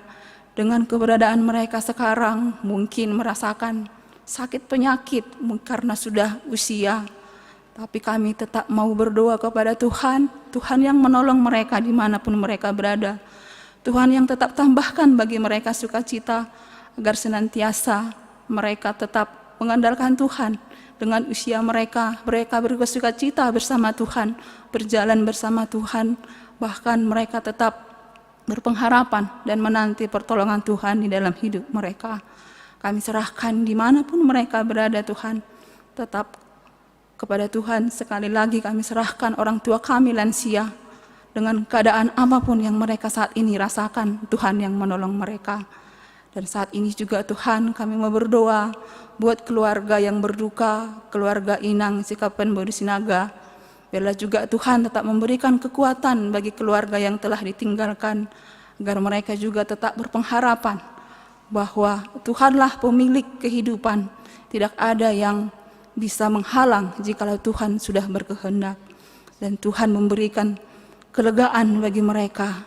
dengan keberadaan mereka sekarang mungkin merasakan sakit penyakit karena sudah usia. Tapi kami tetap mau berdoa kepada Tuhan, Tuhan yang menolong mereka dimanapun mereka berada. Tuhan yang tetap tambahkan bagi mereka sukacita, agar senantiasa mereka tetap mengandalkan Tuhan. Dengan usia mereka, mereka bersuka cita bersama Tuhan, berjalan bersama Tuhan, bahkan mereka tetap berpengharapan dan menanti pertolongan Tuhan di dalam hidup mereka. Kami serahkan dimanapun mereka berada, Tuhan, tetap kepada Tuhan. Sekali lagi kami serahkan orang tua kami lansia dengan keadaan apapun yang mereka saat ini rasakan, Tuhan yang menolong mereka. Dan saat ini juga Tuhan, kami mau berdoa buat keluarga yang berduka, keluarga Inang Sikapen Bodo Sinaga. Biarlah juga Tuhan tetap memberikan kekuatan bagi keluarga yang telah ditinggalkan, agar mereka juga tetap berpengharapan bahwa Tuhanlah pemilik kehidupan. Tidak ada yang bisa menghalang jikalau Tuhan sudah berkehendak. Dan Tuhan memberikan kelegaan bagi mereka.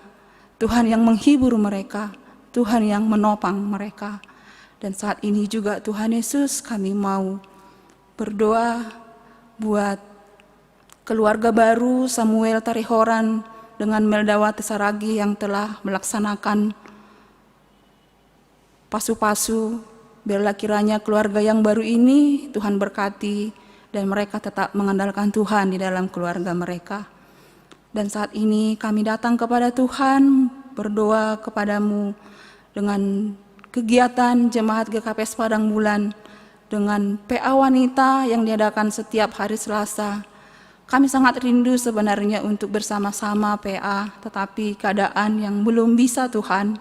Tuhan yang menghibur mereka, Tuhan yang menopang mereka. Dan saat ini juga, Tuhan Yesus, kami mau berdoa buat keluarga baru Samuel Tarihoran dengan Meldawati Saragih yang telah melaksanakan pasu-pasu. Biarlah kiranya keluarga yang baru ini Tuhan berkati dan mereka tetap mengandalkan Tuhan di dalam keluarga mereka. Dan saat ini kami datang kepada Tuhan, berdoa kepada-Mu dengan kegiatan Jemaat G K P S Padang Bulan, dengan P A wanita yang diadakan setiap hari Selasa. Kami sangat rindu sebenarnya untuk bersama-sama P A, tetapi keadaan yang belum bisa, Tuhan.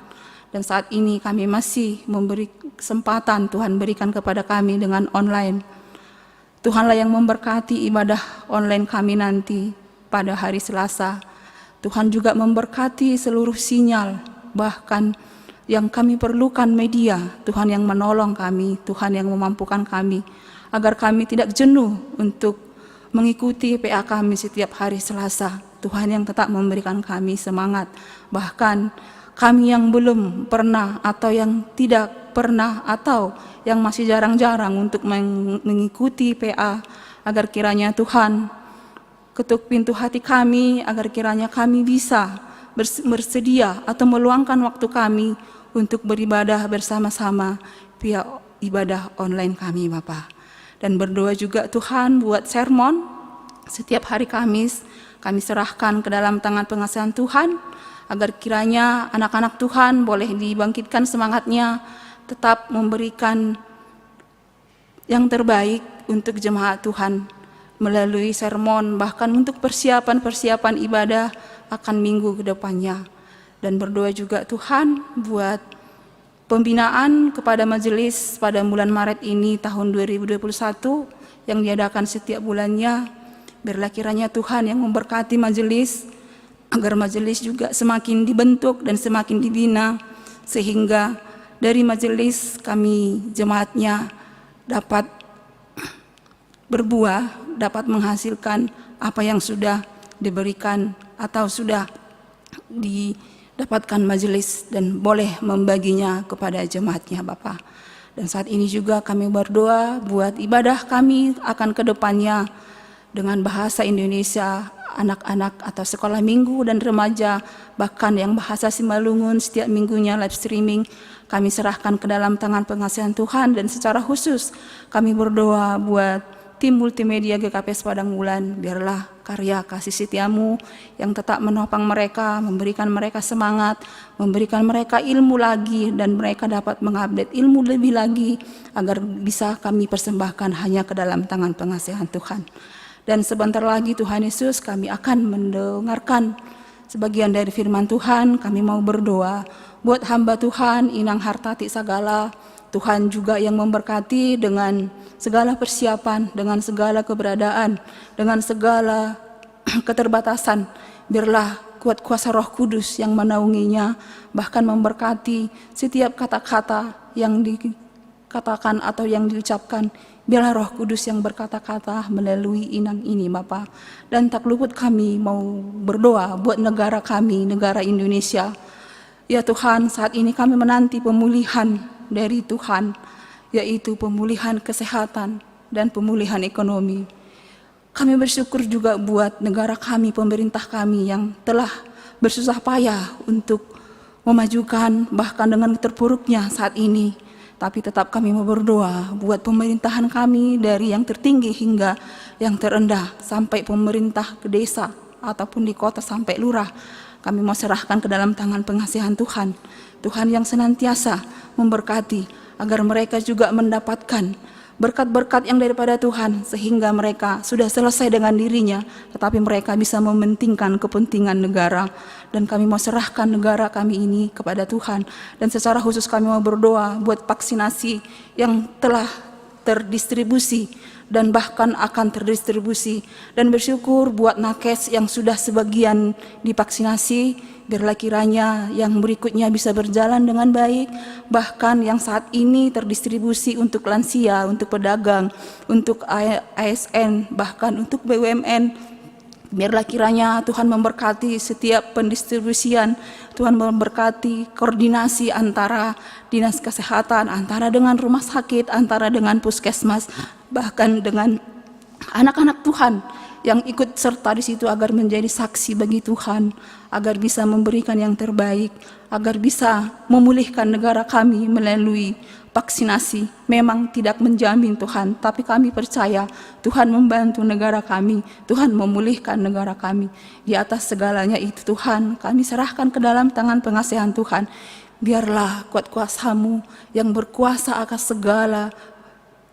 Dan saat ini kami masih memberi kesempatan Tuhan berikan kepada kami dengan online. Tuhanlah yang memberkati ibadah online kami nanti pada hari Selasa. Tuhan juga memberkati seluruh sinyal, bahkan yang kami perlukan, media. Tuhan yang menolong kami, Tuhan yang memampukan kami, agar kami tidak jenuh untuk mengikuti P A kami setiap hari Selasa. Tuhan yang tetap memberikan kami semangat. Bahkan kami yang belum pernah atau yang tidak pernah atau yang masih jarang-jarang untuk meng-, mengikuti P A, agar kiranya Tuhan ketuk pintu hati kami, agar kiranya kami bisa bers-, bersedia atau meluangkan waktu kami untuk beribadah bersama-sama via ibadah online kami, Bapa. Dan berdoa juga, Tuhan, buat sermon setiap hari Kamis, kami serahkan ke dalam tangan pengasihan Tuhan, agar kiranya anak-anak Tuhan boleh dibangkitkan semangatnya, tetap memberikan yang terbaik untuk jemaat Tuhan melalui sermon, bahkan untuk persiapan-persiapan ibadah akan minggu ke depannya. Dan berdoa juga, Tuhan, buat pembinaan kepada majelis pada bulan Maret ini, tahun dua ribu dua puluh satu, yang diadakan setiap bulannya. Biarlah kiranya Tuhan yang memberkati majelis, agar majelis juga semakin dibentuk dan semakin dibina, sehingga dari majelis kami, jemaatnya, dapat berbuah, dapat menghasilkan apa yang sudah diberikan atau sudah didapatkan majelis dan boleh membaginya kepada jemaatnya, Bapa. Dan saat ini juga kami berdoa buat ibadah kami akan ke depannya dengan bahasa Indonesia, anak-anak atau sekolah minggu dan remaja, bahkan yang bahasa Simalungun setiap minggunya live streaming, kami serahkan ke dalam tangan pengasihan Tuhan. Dan secara khusus kami berdoa buat tim multimedia G K P S Padang Bulan, biarlah karya kasih setiamu yang tetap menopang mereka, memberikan mereka semangat, memberikan mereka ilmu lagi, dan mereka dapat mengupdate ilmu lebih lagi agar bisa kami persembahkan hanya ke dalam tangan pengasihan Tuhan. Dan sebentar lagi, Tuhan Yesus, kami akan mendengarkan sebagian dari firman Tuhan. Kami mau berdoa buat hamba Tuhan, Inang Hartati Sagala. Tuhan juga yang memberkati dengan segala persiapan, dengan segala keberadaan, dengan segala keterbatasan. Biarlah kuat kuasa Roh Kudus yang menaunginya, bahkan memberkati setiap kata-kata yang dikatakan atau yang diucapkan. Biarlah Roh Kudus yang berkata-kata melalui Inang ini, Bapa. Dan tak luput kami mau berdoa buat negara kami, negara Indonesia. Ya Tuhan, saat ini kami menanti pemulihan dari Tuhan, yaitu pemulihan kesehatan dan pemulihan ekonomi. Kami bersyukur juga buat negara kami, pemerintah kami yang telah bersusah payah untuk memajukan, bahkan dengan terpuruknya saat ini. Tapi tetap kami mau berdoa buat pemerintahan kami, dari yang tertinggi hingga yang terendah, sampai pemerintah ke desa ataupun di kota sampai lurah. Kami mau serahkan ke dalam tangan pengasihan Tuhan. Tuhan yang senantiasa memberkati agar mereka juga mendapatkan berkat-berkat yang daripada Tuhan, sehingga mereka sudah selesai dengan dirinya, tetapi mereka bisa mementingkan kepentingan negara. Dan kami mau serahkan negara kami ini kepada Tuhan. Dan secara khusus kami mau berdoa buat vaksinasi yang telah terdistribusi dan bahkan akan terdistribusi. Dan bersyukur buat nakes yang sudah sebagian divaksinasi, biarlah kiranya yang berikutnya bisa berjalan dengan baik, bahkan yang saat ini terdistribusi untuk lansia, untuk pedagang, untuk A S N, bahkan untuk B U M N. Biarlah kiranya Tuhan memberkati setiap pendistribusian, Tuhan memberkati koordinasi antara dinas kesehatan, antara dengan rumah sakit, antara dengan puskesmas, bahkan dengan anak-anak Tuhan yang ikut serta di situ agar menjadi saksi bagi Tuhan, agar bisa memberikan yang terbaik, agar bisa memulihkan negara kami melalui vaksinasi. Memang tidak menjamin Tuhan, tapi kami percaya Tuhan membantu negara kami, Tuhan memulihkan negara kami. Di atas segalanya itu Tuhan, kami serahkan ke dalam tangan pengasihan Tuhan. Biarlah kuat kuasamu yang berkuasa atas segala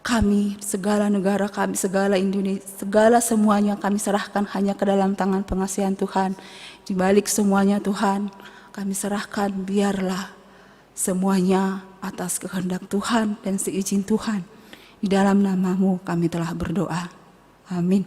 kami, segala negara kami, segala Indonesia, segala semuanya kami serahkan hanya ke dalam tangan pengasihan Tuhan. Di balik semuanya Tuhan, kami serahkan biarlah semuanya atas kehendak Tuhan dan seizin Tuhan. Di dalam namamu kami telah berdoa. Amin.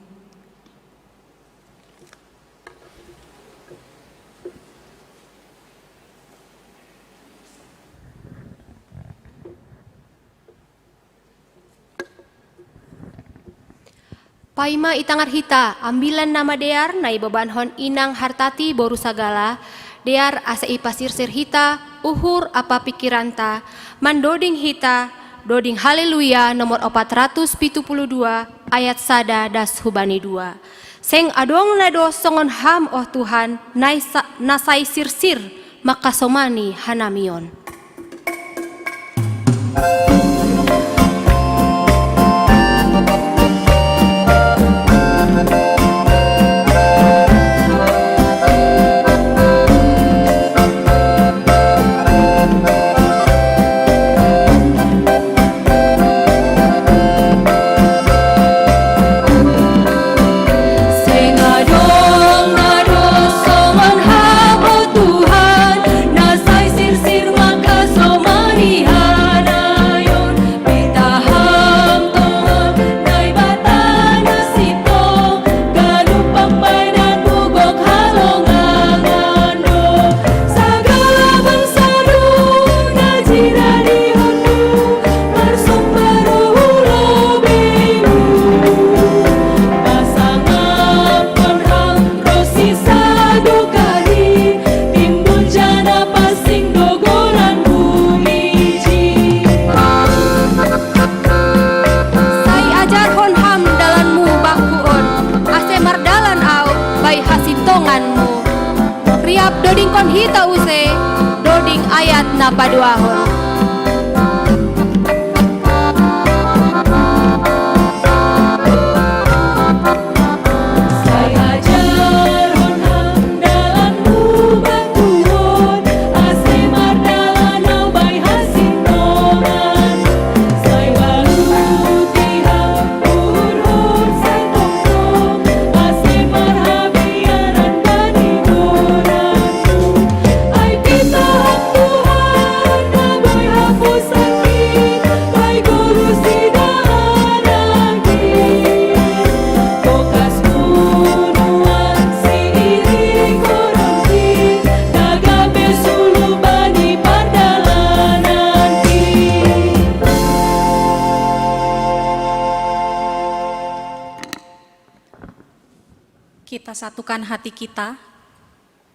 Paima itangar hita, ambilan nama dear, nai bebanhon inang Hartati boru sagala, dear asa ipasirsir hita, uhur apa pikiranta, mandoding hita, doding Haleluya nomor opat ratus pitu puluh dua ayat sada das hubani dua. Seng adong na dos songon ham oh Tuhan, nai sa, na sai sirsir, mangkasomani hanamion. Sai ajarhon ham dalanmu bangku on, ase mardalan au bai hasintonganmu. Riap dodingkon hita use, doding ayat na paduahon. Kita satukan hati kita,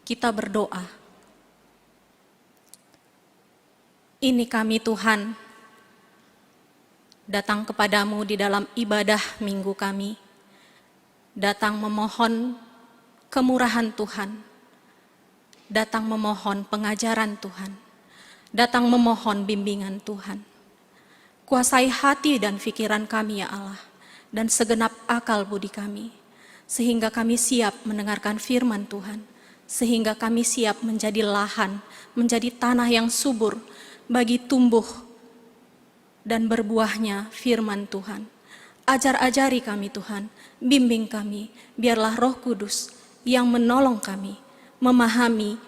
kita berdoa. Ini kami, Tuhan, datang kepadamu di dalam ibadah minggu kami, datang memohon kemurahan Tuhan, datang memohon pengajaran Tuhan, datang memohon bimbingan Tuhan. Kuasai hati dan pikiran kami, ya Allah, dan segenap akal budi kami, sehingga kami siap mendengarkan firman Tuhan, sehingga kami siap menjadi lahan, menjadi tanah yang subur bagi tumbuh dan berbuahnya firman Tuhan. Ajar-ajari kami, Tuhan, bimbing kami, biarlah Roh Kudus yang menolong kami memahami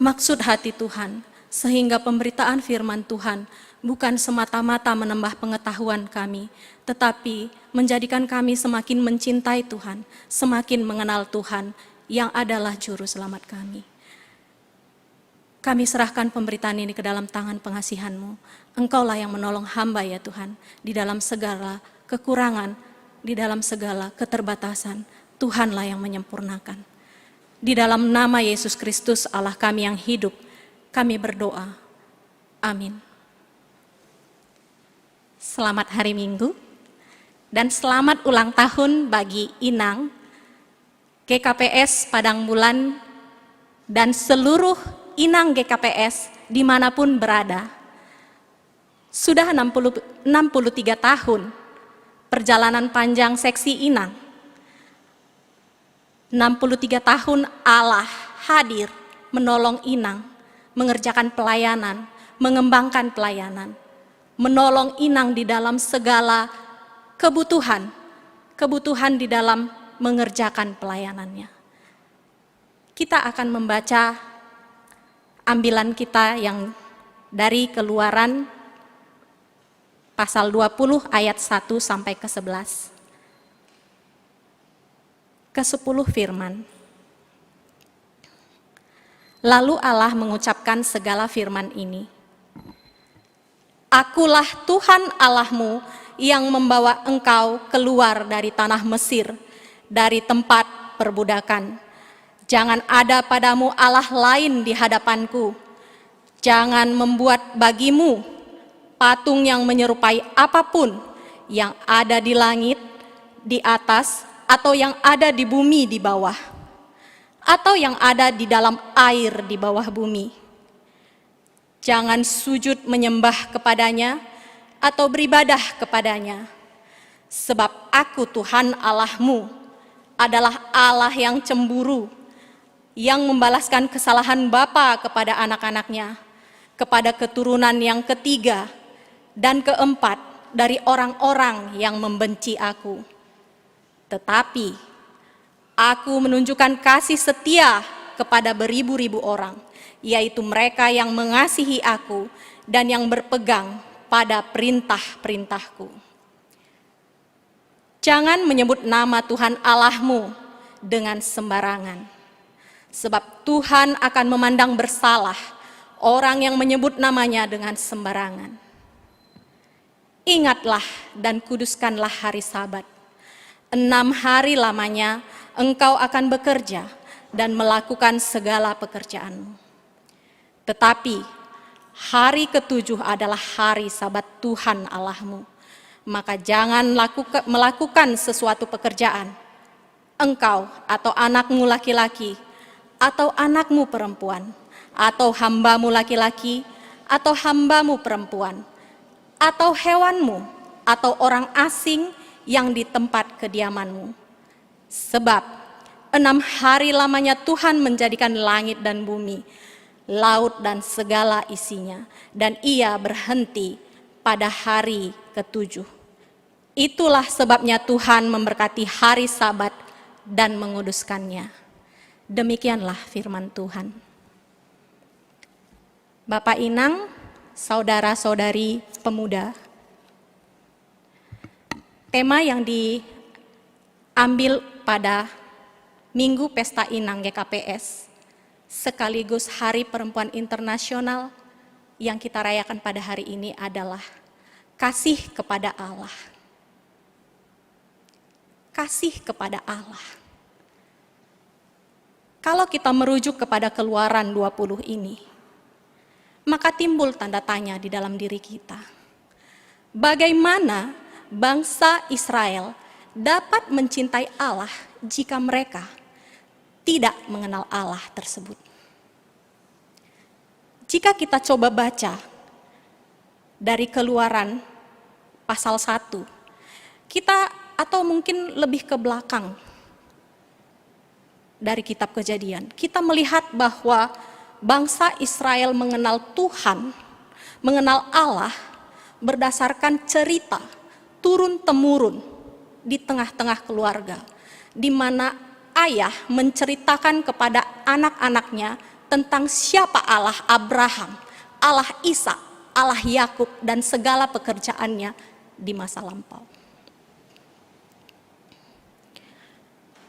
maksud hati Tuhan, sehingga pemberitaan firman Tuhan bukan semata-mata menambah pengetahuan kami, tetapi menjadikan kami semakin mencintai Tuhan, semakin mengenal Tuhan yang adalah Juru Selamat kami. Kami serahkan pemberitaan ini ke dalam tangan pengasihan-Mu. Engkaulah yang menolong hamba, ya Tuhan, di dalam segala kekurangan, di dalam segala keterbatasan. Tuhanlah yang menyempurnakan. Di dalam nama Yesus Kristus, Allah kami yang hidup, kami berdoa. Amin. Selamat hari Minggu dan selamat ulang tahun bagi Inang, G K P S Padang Bulan, dan seluruh Inang G K P S dimanapun berada. Sudah enam puluh, enam puluh tiga tahun perjalanan panjang seksi Inang. Enam puluh tiga tahun Allah hadir menolong Inang mengerjakan pelayanan, mengembangkan pelayanan, menolong Inang di dalam segala kebutuhan, kebutuhan di dalam mengerjakan pelayanannya. Kita akan membaca ambilan kita yang dari Keluaran pasal dua puluh ayat satu sampai ke sebelas. Kesepuluh firman. Lalu Allah mengucapkan segala firman ini, "Akulah Tuhan Allahmu yang membawa engkau keluar dari tanah Mesir, dari tempat perbudakan. Jangan ada padamu Allah lain di hadapanku. Jangan membuat bagimu patung yang menyerupai apapun yang ada di langit, di atas, atau yang ada di bumi di bawah, atau yang ada di dalam air di bawah bumi. Jangan sujud menyembah kepadanya atau beribadah kepadanya. Sebab Aku, Tuhan Allahmu, adalah Allah yang cemburu, yang membalaskan kesalahan bapa kepada anak-anaknya, kepada keturunan yang ketiga dan keempat dari orang-orang yang membenci Aku. Tetapi Aku menunjukkan kasih setia kepada beribu-ribu orang, yaitu mereka yang mengasihi Aku dan yang berpegang pada perintah-perintah-Ku." Jangan menyebut nama Tuhan Allahmu dengan sembarangan, sebab Tuhan akan memandang bersalah orang yang menyebut nama-Nya dengan sembarangan. Ingatlah dan kuduskanlah hari Sabat. Enam hari lamanya engkau akan bekerja dan melakukan segala pekerjaanmu. Tetapi hari ketujuh adalah hari Sabat Tuhan Allahmu. Maka jangan lakuka-, melakukan sesuatu pekerjaan, engkau atau anakmu laki-laki, atau anakmu perempuan, atau hambamu laki-laki, atau hambamu perempuan, atau hewanmu, atau orang asing yang di tempat kediamanmu. Sebab enam hari lamanya Tuhan menjadikan langit dan bumi, laut dan segala isinya, dan Ia berhenti pada hari ketujuh. Itulah sebabnya Tuhan memberkati hari Sabat dan menguduskannya. Demikianlah firman Tuhan. Bapak Inang, saudara-saudari pemuda, tema yang diambil pada Minggu Pesta Inang G K P S sekaligus Hari Perempuan Internasional yang kita rayakan pada hari ini adalah kasih kepada Allah. Kasih kepada Allah. Kalau kita merujuk kepada Keluaran dua puluh ini, maka timbul tanda tanya di dalam diri kita. Bagaimana bangsa Israel dapat mencintai Allah jika mereka tidak mengenal Allah tersebut? Jika kita coba baca dari Keluaran pasal satu, kita, atau mungkin lebih ke belakang dari kitab Kejadian, kita melihat bahwa bangsa Israel mengenal Tuhan, mengenal Allah berdasarkan cerita turun-temurun di tengah-tengah keluarga, di mana ayah menceritakan kepada anak-anaknya tentang siapa Allah Abraham, Allah Ishak, Allah Yakub, dan segala pekerjaannya di masa lampau.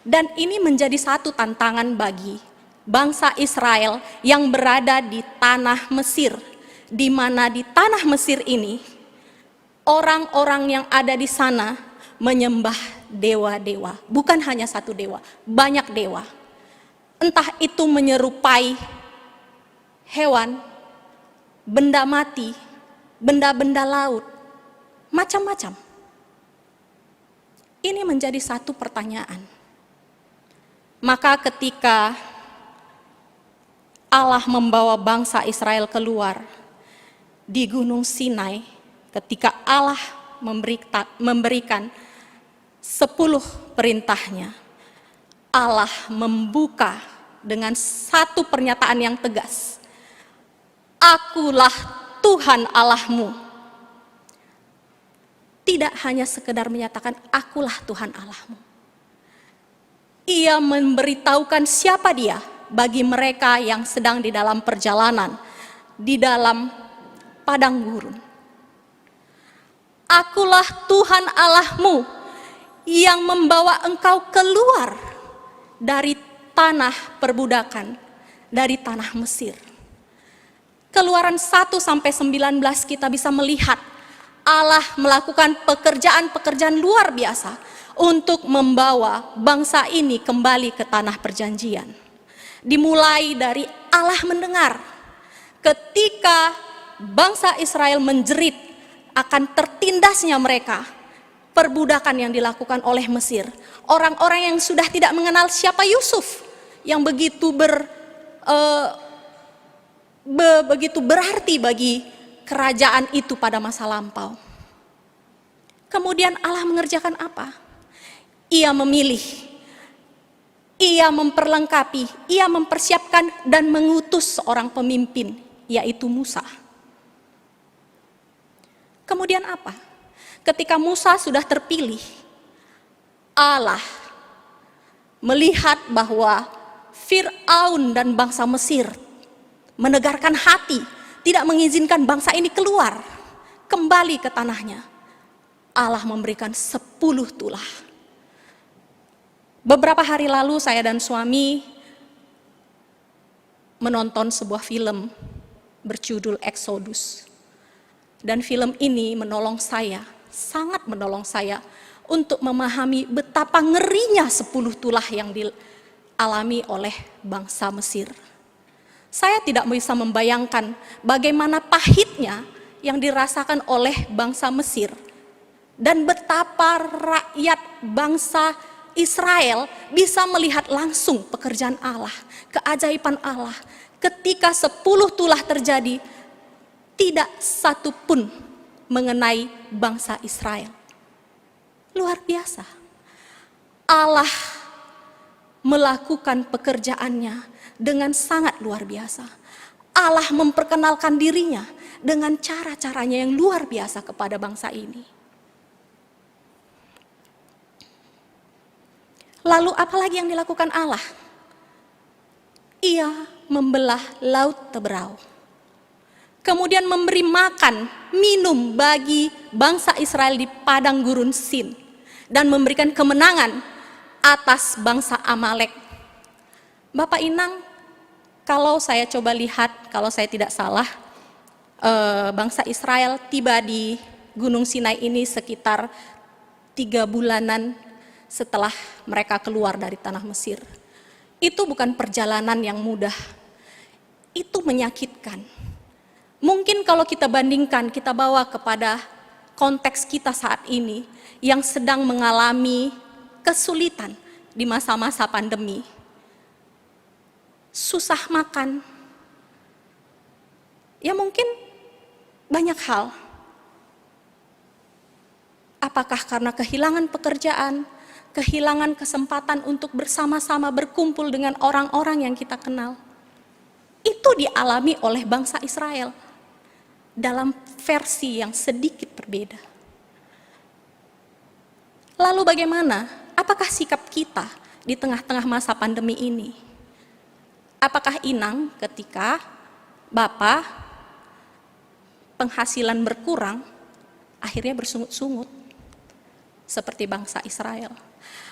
Dan ini menjadi satu tantangan bagi bangsa Israel yang berada di tanah Mesir, di mana di tanah Mesir ini orang-orang yang ada di sana menyembah dewa-dewa. Bukan hanya satu dewa, banyak dewa. Entah itu menyerupai hewan, benda mati, benda-benda laut, macam-macam. Ini menjadi satu pertanyaan. Maka ketika Allah membawa bangsa Israel keluar di Gunung Sinai, ketika Allah memberita-, memberikan sepuluh perintahnya, Allah membuka dengan satu pernyataan yang tegas. "Akulah Tuhan Allahmu." Tidak hanya sekedar menyatakan, "Akulah Tuhan Allahmu." Ia memberitahukan siapa dia bagi mereka yang sedang di dalam perjalanan, di dalam padang gurun. "Akulah Tuhan Allahmu yang membawa engkau keluar dari tanah perbudakan, dari tanah Mesir." Keluaran satu sampai sembilan belas kita bisa melihat Allah melakukan pekerjaan-pekerjaan luar biasa untuk membawa bangsa ini kembali ke tanah perjanjian. Dimulai dari Allah mendengar ketika bangsa Israel menjerit akan tertindasnya mereka, perbudakan yang dilakukan oleh Mesir. Orang-orang yang sudah tidak mengenal siapa Yusuf, yang begitu ber-, eh, be-, begitu berarti bagi kerajaan itu pada masa lampau. Kemudian Allah mengerjakan apa? Ia memilih, ia memperlengkapi, ia mempersiapkan dan mengutus seorang pemimpin, yaitu Musa. Kemudian apa? Ketika Musa sudah terpilih, Allah melihat bahwa Firaun dan bangsa Mesir menegarkan hati, tidak mengizinkan bangsa ini keluar, kembali ke tanahnya. Allah memberikan sepuluh tulah. Beberapa hari lalu saya dan suami menonton sebuah film berjudul Exodus. Dan film ini menolong saya, sangat menolong saya untuk memahami betapa ngerinya sepuluh tulah yang dialami oleh bangsa Mesir. Saya tidak bisa membayangkan bagaimana pahitnya yang dirasakan oleh bangsa Mesir dan betapa rakyat bangsa Israel bisa melihat langsung pekerjaan Allah, keajaiban Allah. Ketika sepuluh tulah terjadi, tidak satu pun mengenai bangsa Israel. Luar biasa. Allah melakukan pekerjaannya dengan sangat luar biasa. Allah memperkenalkan dirinya dengan cara-caranya yang luar biasa kepada bangsa ini. Lalu apa lagi yang dilakukan Allah? Ia membelah Laut Teberau. Kemudian memberi makan, minum bagi bangsa Israel di padang gurun Sin. Dan memberikan kemenangan atas bangsa Amalek. Bapak Inang, kalau saya coba lihat, kalau saya tidak salah, eh, bangsa Israel tiba di Gunung Sinai ini sekitar tiga bulanan setelah mereka keluar dari tanah Mesir. Itu bukan perjalanan yang mudah. Itu menyakitkan. Mungkin kalau kita bandingkan, kita bawa kepada konteks kita saat ini yang sedang mengalami kesulitan di masa-masa pandemi. Susah makan. Ya, mungkin banyak hal. Apakah karena kehilangan pekerjaan, kehilangan kesempatan untuk bersama-sama berkumpul dengan orang-orang yang kita kenal? Itu dialami oleh bangsa Israel dalam versi yang sedikit berbeda. Lalu bagaimana? Apakah sikap kita di tengah-tengah masa pandemi ini? Apakah Inang ketika Bapa penghasilan berkurang, akhirnya bersungut-sungut seperti bangsa Israel?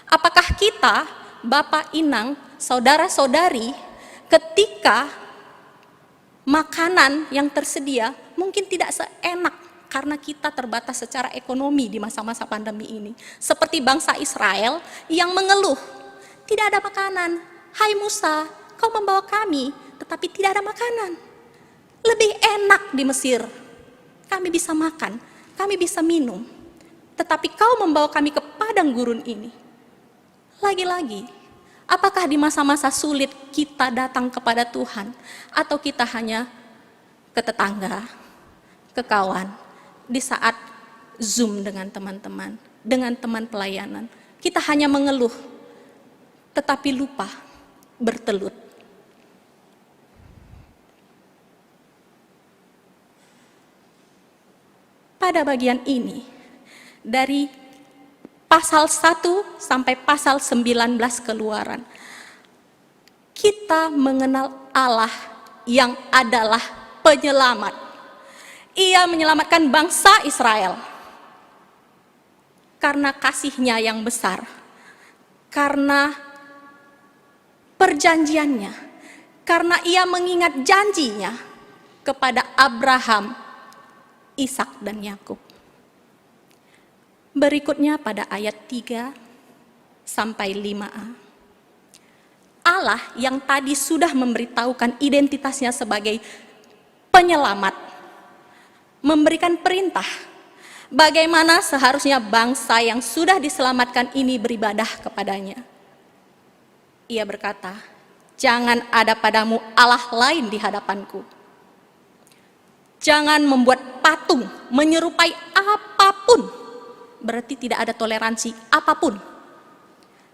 Apakah kita, Bapa, Inang, saudara-saudari, ketika makanan yang tersedia mungkin tidak seenak Karena kita terbatas secara ekonomi di masa-masa pandemi ini. Seperti bangsa Israel yang mengeluh, "Tidak ada makanan. Hai Musa, kau membawa kami, tetapi tidak ada makanan. Lebih enak di Mesir. Kami bisa makan, kami bisa minum. Tetapi kau membawa kami ke padang gurun ini." Lagi-lagi, apakah di masa-masa sulit kita datang kepada Tuhan, atau kita hanya ke tetangga, ke kawan, di saat Zoom dengan teman-teman, dengan teman pelayanan? Kita hanya mengeluh, tetapi lupa bertelut. Pada bagian ini, dari pasal satu sampai pasal sembilan belas Keluaran, kita mengenal Allah yang adalah penyelamat. Ia menyelamatkan bangsa Israel karena kasihnya yang besar, karena perjanjiannya, karena ia mengingat janjinya kepada Abraham, Ishak, dan Yakub. Berikutnya pada ayat tiga sampai lima a. Allah yang tadi sudah memberitahukan identitasnya sebagai penyelamat, memberikan perintah bagaimana seharusnya bangsa yang sudah diselamatkan ini beribadah kepadanya. Ia berkata, "Jangan ada padamu Allah lain di hadapanku. Jangan membuat patung menyerupai apapun." Berarti tidak ada toleransi apapun.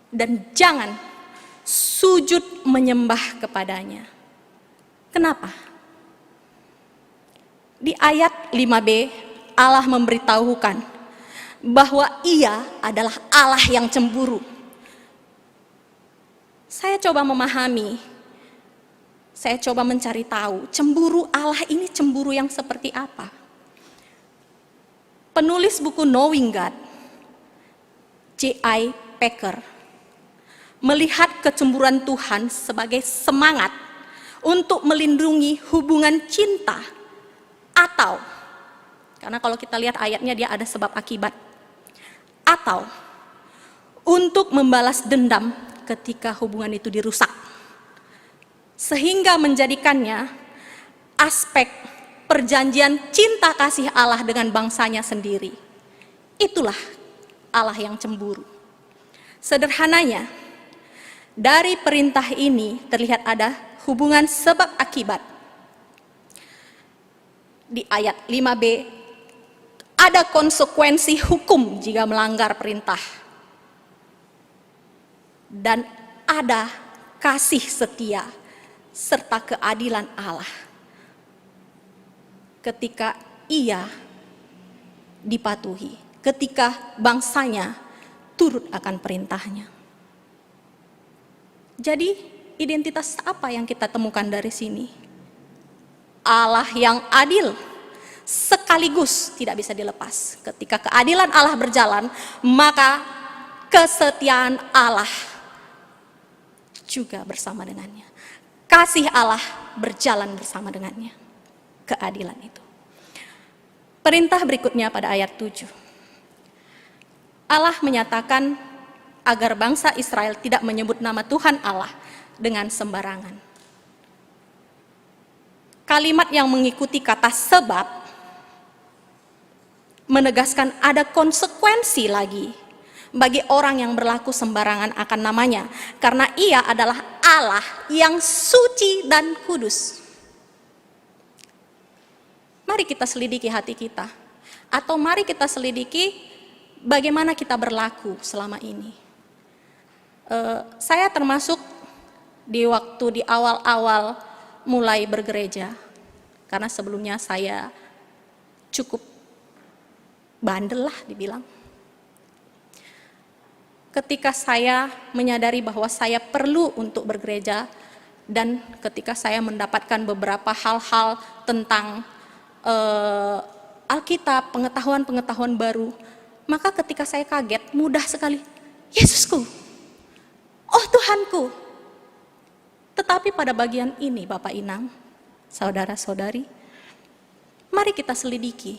"Dan jangan sujud menyembah kepadanya." Kenapa? Di ayat lima b, Allah memberitahukan bahwa ia adalah Allah yang cemburu. Saya coba memahami, saya coba mencari tahu, cemburu Allah ini cemburu yang seperti apa? Penulis buku Knowing God, J I Packer, melihat kecemburuan Tuhan sebagai semangat untuk melindungi hubungan cinta, atau, karena kalau kita lihat ayatnya, dia ada sebab akibat, atau untuk membalas dendam ketika hubungan itu dirusak, sehingga menjadikannya aspek perjanjian cinta kasih Allah dengan bangsanya sendiri. Itulah Allah yang cemburu. Sederhananya, dari perintah ini terlihat ada hubungan sebab akibat. Di ayat lima b, ada konsekuensi hukum jika melanggar perintah. Dan ada kasih setia serta keadilan Allah ketika ia dipatuhi, ketika bangsanya turut akan perintahnya. Jadi, identitas apa yang kita temukan dari sini? Allah yang adil sekaligus tidak bisa dilepas. Ketika keadilan Allah berjalan, maka kesetiaan Allah juga bersama dengannya. Kasih Allah berjalan bersama dengannya. Keadilan itu. Perintah berikutnya pada ayat tujuh. Allah menyatakan agar bangsa Israel tidak menyebut nama Tuhan Allah dengan sembarangan. Kalimat yang mengikuti kata sebab menegaskan ada konsekuensi lagi bagi orang yang berlaku sembarangan akan namanya, karena ia adalah Allah yang suci dan kudus. Mari kita selidiki hati kita, atau mari kita selidiki bagaimana kita berlaku selama ini. Eh, saya termasuk di waktu di awal-awal mulai bergereja, karena sebelumnya saya cukup bandel lah dibilang. Ketika saya menyadari bahwa saya perlu untuk bergereja, dan ketika saya mendapatkan beberapa hal-hal tentang eh, Alkitab, pengetahuan-pengetahuan baru, maka ketika saya kaget, mudah sekali, "Yesusku, oh Tuhanku." Tetapi pada bagian ini, Bapak Inang, saudara-saudari, mari kita selidiki.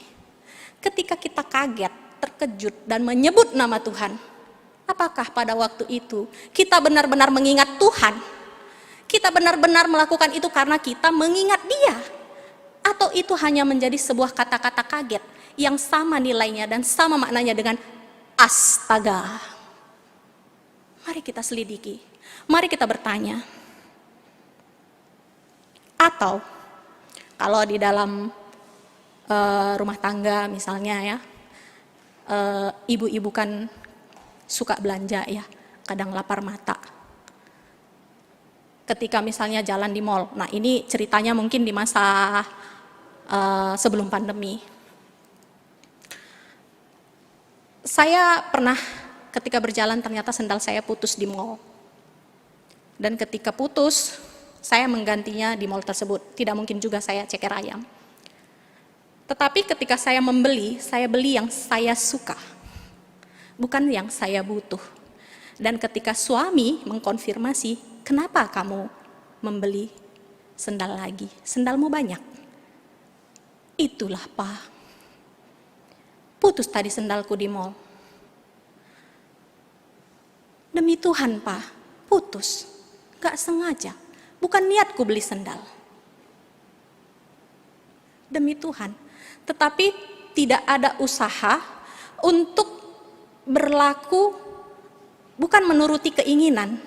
Ketika kita kaget, terkejut, dan menyebut nama Tuhan, apakah pada waktu itu kita benar-benar mengingat Tuhan? Kita benar-benar melakukan itu karena kita mengingat Dia? Atau itu hanya menjadi sebuah kata-kata kaget yang sama nilainya dan sama maknanya dengan astaga? Mari kita selidiki. Mari kita bertanya. Atau kalau di dalam uh, rumah tangga misalnya ya, uh, ibu-ibu kan suka belanja ya, kadang lapar mata. Ketika misalnya jalan di mall, nah ini ceritanya mungkin di masa uh, sebelum pandemi. Saya pernah ketika berjalan ternyata sendal saya putus di mall. Dan ketika putus, saya menggantinya di mall tersebut. Tidak mungkin juga saya ceker ayam. Tetapi ketika saya membeli, saya beli yang saya suka, bukan yang saya butuh. Dan ketika suami mengkonfirmasi, "Kenapa kamu membeli sendal lagi? Sendalmu banyak." "Itulah, Pa. Putus tadi sendalku di mall." "Demi Tuhan, Pa, putus. Gak sengaja. Bukan niatku beli sendal." Demi Tuhan. Tetapi tidak ada usaha untuk berlaku bukan menuruti keinginan.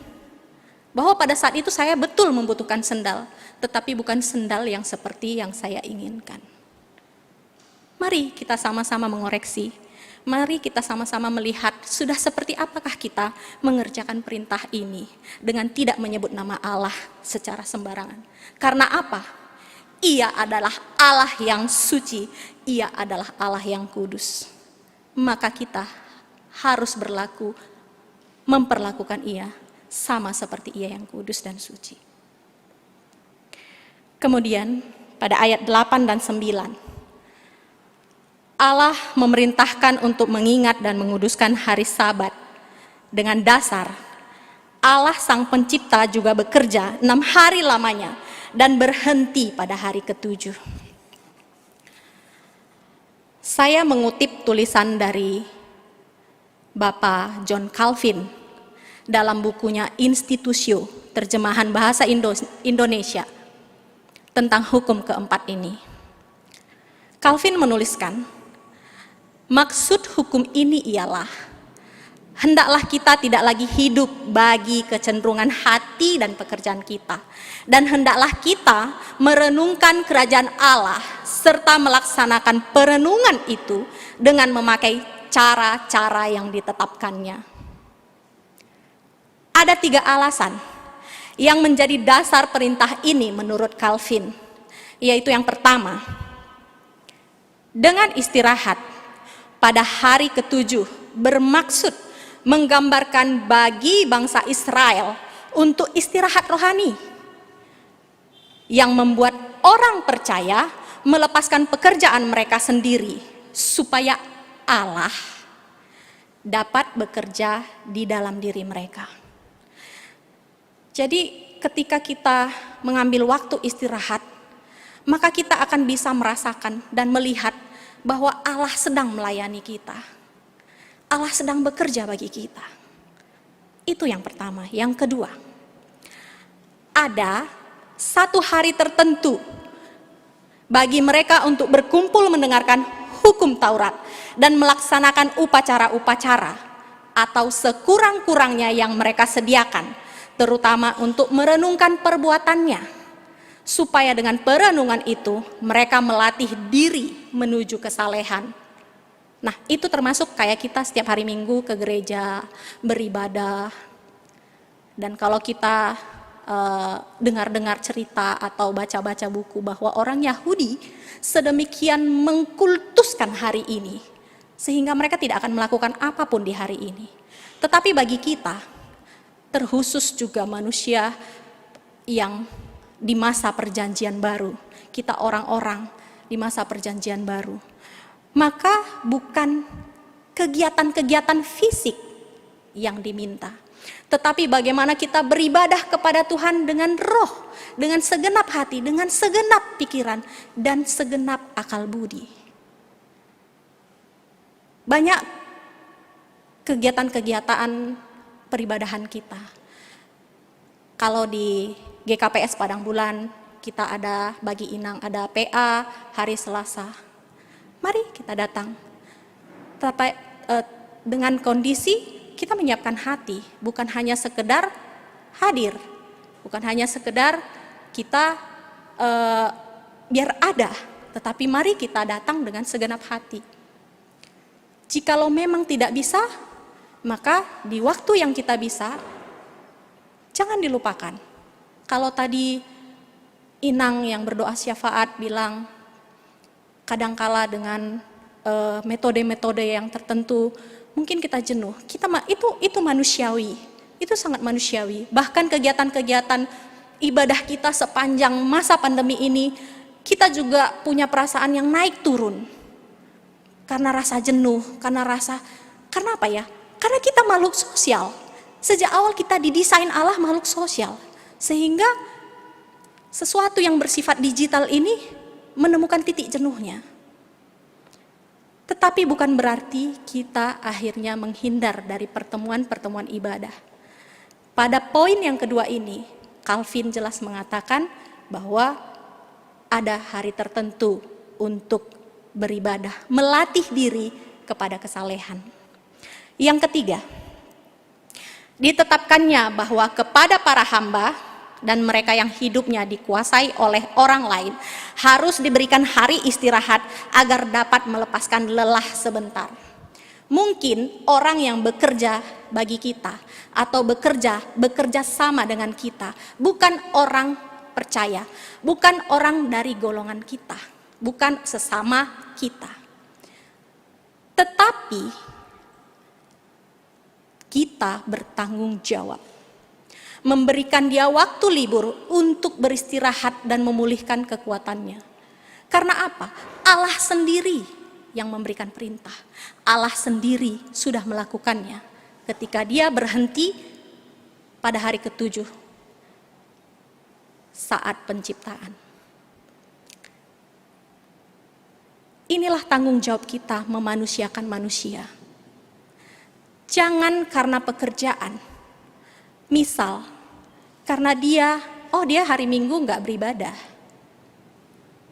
Bahwa pada saat itu saya betul membutuhkan sendal, tetapi bukan sendal yang seperti yang saya inginkan. Mari kita sama-sama mengoreksi. Mari kita sama-sama melihat sudah seperti apakah kita mengerjakan perintah ini dengan tidak menyebut nama Allah secara sembarangan. Karena apa? Ia adalah Allah yang suci, Ia adalah Allah yang kudus. Maka kita harus berlaku, memperlakukan Ia sama seperti Ia yang kudus dan suci. Kemudian pada ayat delapan dan sembilan, Allah memerintahkan untuk mengingat dan menguduskan hari Sabat dengan dasar Allah Sang Pencipta juga bekerja enam hari lamanya dan berhenti pada hari ketujuh. Saya mengutip tulisan dari Bapak John Calvin dalam bukunya Institutio, terjemahan bahasa Indo Indonesia tentang hukum keempat ini. Calvin menuliskan, "Maksud hukum ini ialah hendaklah kita tidak lagi hidup bagi kecenderungan hati dan pekerjaan kita, dan hendaklah kita merenungkan kerajaan Allah serta melaksanakan perenungan itu dengan memakai cara-cara yang ditetapkannya." Ada tiga alasan yang menjadi dasar perintah ini menurut Calvin, yaitu yang pertama, dengan istirahat pada hari ketujuh bermaksud menggambarkan bagi bangsa Israel untuk istirahat rohani, yang membuat orang percaya melepaskan pekerjaan mereka sendiri supaya Allah dapat bekerja di dalam diri mereka. Jadi ketika kita mengambil waktu istirahat, maka kita akan bisa merasakan dan melihat bahwa Allah sedang melayani kita. Allah sedang bekerja bagi kita. Itu yang pertama. Yang kedua, ada satu hari tertentu bagi mereka untuk berkumpul mendengarkan hukum Taurat dan melaksanakan upacara-upacara atau sekurang-kurangnya yang mereka sediakan, terutama untuk merenungkan perbuatannya, supaya dengan perenungan itu mereka melatih diri menuju kesalehan. Nah, itu termasuk kayak kita setiap hari Minggu ke gereja, beribadah. Dan kalau kita uh, dengar-dengar cerita atau baca-baca buku bahwa orang Yahudi sedemikian mengkultuskan hari ini, sehingga mereka tidak akan melakukan apapun di hari ini. Tetapi bagi kita, terkhusus juga manusia yang di masa perjanjian baru, kita orang-orang di masa perjanjian baru, maka bukan kegiatan-kegiatan fisik yang diminta, tetapi bagaimana kita beribadah kepada Tuhan dengan roh, dengan segenap hati, dengan segenap pikiran, dan segenap akal budi. Banyak kegiatan-kegiatan peribadahan kita. Kalau di G K P S Padang Bulan, kita ada bagi inang, ada P A hari Selasa. Mari kita datang. Tetapi eh, dengan kondisi kita menyiapkan hati, bukan hanya sekedar hadir, bukan hanya sekedar kita eh, biar ada, tetapi mari kita datang dengan segenap hati. Jikalau memang tidak bisa, maka di waktu yang kita bisa, jangan dilupakan. Kalau tadi inang yang berdoa syafaat bilang, kadangkala dengan eh, metode-metode yang tertentu, mungkin kita jenuh. Kita ma- itu itu manusiawi, itu sangat manusiawi. Bahkan kegiatan-kegiatan ibadah kita sepanjang masa pandemi ini, kita juga punya perasaan yang naik turun karena rasa jenuh, karena rasa, karena apa ya? Karena kita makhluk sosial. Sejak awal kita didesain Allah makhluk sosial, sehingga sesuatu yang bersifat digital ini menemukan titik jenuhnya. Tetapi bukan berarti kita akhirnya menghindar dari pertemuan-pertemuan ibadah. Pada poin yang kedua ini, Calvin jelas mengatakan bahwa ada hari tertentu untuk beribadah, melatih diri kepada kesalehan. Yang ketiga, ditetapkannya bahwa kepada para hamba dan mereka yang hidupnya dikuasai oleh orang lain harus diberikan hari istirahat agar dapat melepaskan lelah sebentar. Mungkin orang yang bekerja bagi kita atau bekerja bekerja sama dengan kita bukan orang percaya, bukan orang dari golongan kita, bukan sesama kita. Tetapi kita bertanggung jawab memberikan dia waktu libur untuk beristirahat dan memulihkan kekuatannya. Karena apa? Allah sendiri yang memberikan perintah. Allah sendiri sudah melakukannya ketika dia berhenti pada hari ketujuh saat penciptaan. Inilah tanggung jawab kita memanusiakan manusia. Jangan karena pekerjaan. Misal, karena dia, oh dia hari Minggu nggak beribadah.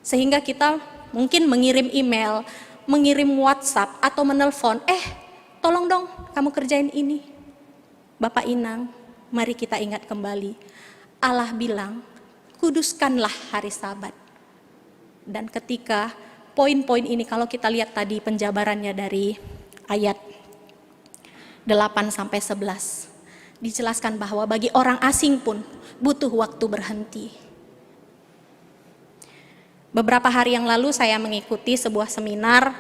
Sehingga kita mungkin mengirim email, mengirim WhatsApp, atau menelpon, eh tolong dong kamu kerjain ini. Bapak Inang, mari kita ingat kembali. Allah bilang, kuduskanlah hari Sabat. Dan ketika poin-poin ini, kalau kita lihat tadi penjabarannya dari ayat delapan sampai sebelas, dijelaskan bahwa bagi orang asing pun butuh waktu berhenti. Beberapa hari yang lalu saya mengikuti sebuah seminar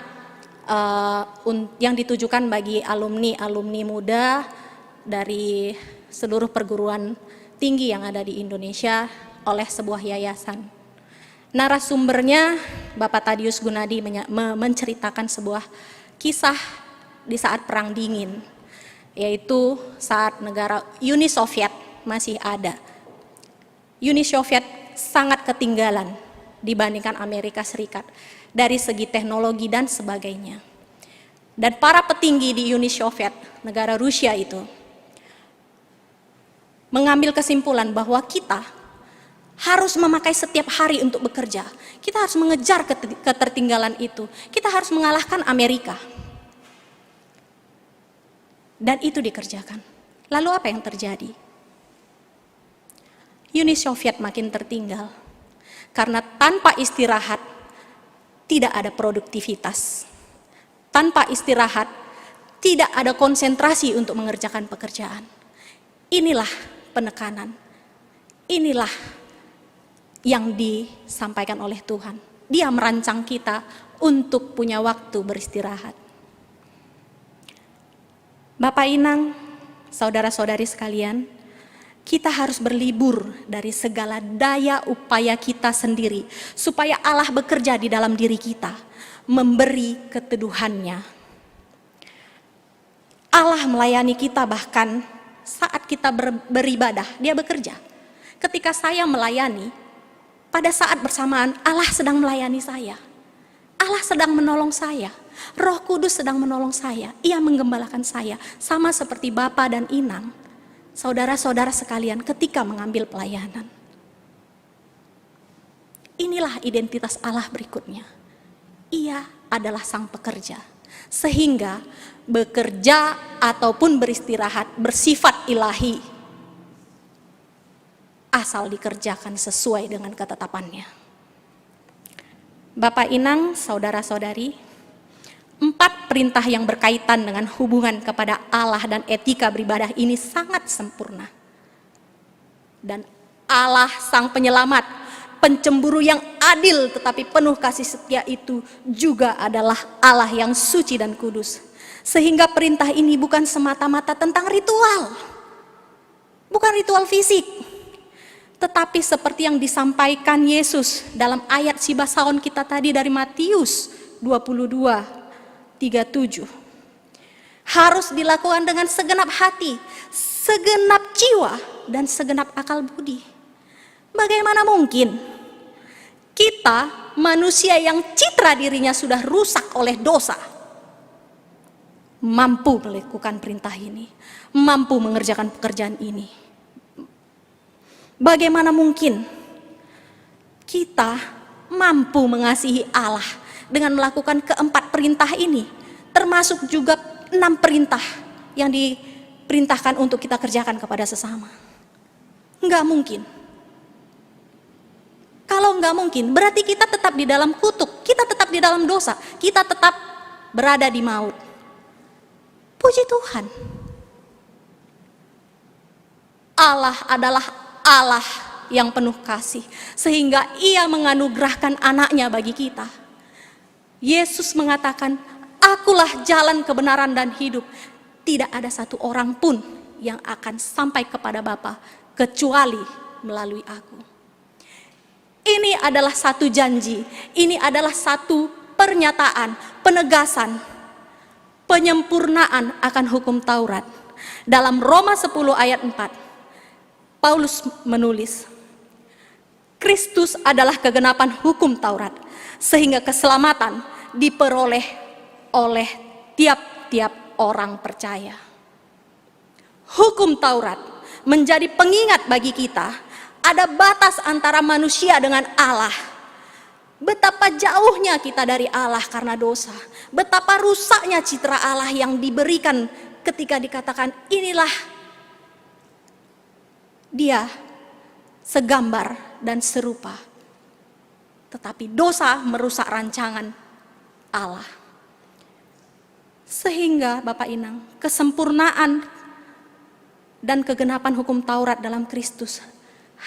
uh, yang ditujukan bagi alumni-alumni muda dari seluruh perguruan tinggi yang ada di Indonesia oleh sebuah yayasan. Narasumbernya Bapak Tadius Gunadi menceritakan sebuah kisah di saat Perang Dingin, yaitu saat negara Uni Soviet masih ada. Uni Soviet sangat ketinggalan dibandingkan Amerika Serikat dari segi teknologi dan sebagainya. Dan para petinggi di Uni Soviet, negara Rusia itu, mengambil kesimpulan bahwa kita harus memakai setiap hari untuk bekerja. Kita harus mengejar ketertinggalan itu. Kita harus mengalahkan Amerika. Dan itu dikerjakan. Lalu apa yang terjadi? Uni Soviet makin tertinggal. Karena tanpa istirahat tidak ada produktivitas. Tanpa istirahat tidak ada konsentrasi untuk mengerjakan pekerjaan. Inilah penekanan. Inilah yang disampaikan oleh Tuhan. Dia merancang kita untuk punya waktu beristirahat. Bapak Inang, saudara-saudari sekalian, kita harus berlibur dari segala daya upaya kita sendiri supaya Allah bekerja di dalam diri kita, memberi keteduhannya. Allah melayani kita bahkan saat kita ber- beribadah, dia bekerja. Ketika saya melayani, pada saat bersamaan Allah sedang melayani saya. Allah sedang menolong saya. Roh Kudus sedang menolong saya. Ia menggembalakan saya. Sama seperti Bapa dan Inang, saudara-saudara sekalian, ketika mengambil pelayanan. Inilah identitas Allah berikutnya. Ia adalah sang pekerja. Sehingga bekerja ataupun beristirahat bersifat ilahi, asal dikerjakan sesuai dengan ketetapannya. Bapak, Inang, saudara-saudari, empat perintah yang berkaitan dengan hubungan kepada Allah dan etika beribadah ini sangat sempurna. Dan Allah, Sang Penyelamat, pencemburu yang adil tetapi penuh kasih setia itu, juga adalah Allah yang suci dan kudus. Sehingga perintah ini bukan semata-mata tentang ritual. Bukan ritual fisik. Tetapi seperti yang disampaikan Yesus dalam ayat sibasaon kita tadi dari Matius dua puluh dua, tiga tujuh. Harus dilakukan dengan segenap hati, segenap jiwa, dan segenap akal budi. Bagaimana mungkin kita, manusia yang citra dirinya sudah rusak oleh dosa, mampu melakukan perintah ini, mampu mengerjakan pekerjaan ini? Bagaimana mungkin kita mampu mengasihi Allah dengan melakukan keempat perintah ini, termasuk juga enam perintah yang diperintahkan untuk kita kerjakan kepada sesama? Nggak mungkin. Kalau nggak mungkin, berarti kita tetap di dalam kutuk, kita tetap di dalam dosa, kita tetap berada di maut. Puji Tuhan. Allah adalah Allah yang penuh kasih, sehingga Ia menganugerahkan anaknya bagi kita. Yesus mengatakan, "Akulah jalan, kebenaran, dan hidup. Tidak ada satu orang pun yang akan sampai kepada Bapa kecuali melalui Aku." Ini adalah satu janji, ini adalah satu pernyataan, penegasan, penyempurnaan akan hukum Taurat. Dalam Roma sepuluh ayat empat, Paulus menulis, "Kristus adalah kegenapan hukum Taurat, sehingga keselamatan diperoleh oleh tiap-tiap orang percaya." Hukum Taurat menjadi pengingat bagi kita, ada batas antara manusia dengan Allah. Betapa jauhnya kita dari Allah karena dosa. Betapa rusaknya citra Allah yang diberikan ketika dikatakan, "Inilah Dia segambar dan serupa." Tetapi dosa merusak rancangan Allah. Sehingga, Bapak Inang, kesempurnaan dan kegenapan hukum Taurat dalam Kristus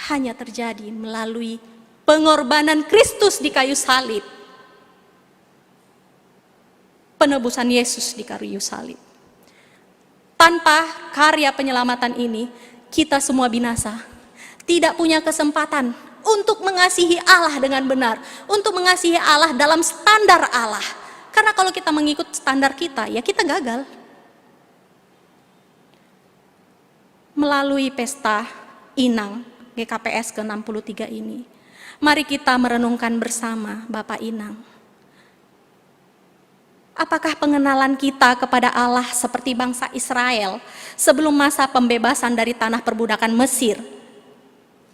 hanya terjadi melalui pengorbanan Kristus di kayu salib. Penebusan Yesus di kayu salib. Tanpa karya penyelamatan ini, kita semua binasa. Tidak punya kesempatan untuk mengasihi Allah dengan benar, untuk mengasihi Allah dalam standar Allah. Karena kalau kita mengikut standar kita, ya kita gagal. Melalui pesta Inang G K P S ke enam puluh tiga ini, mari kita merenungkan bersama, Bapak Inang. Apakah pengenalan kita kepada Allah seperti bangsa Israel sebelum masa pembebasan dari tanah perbudakan Mesir,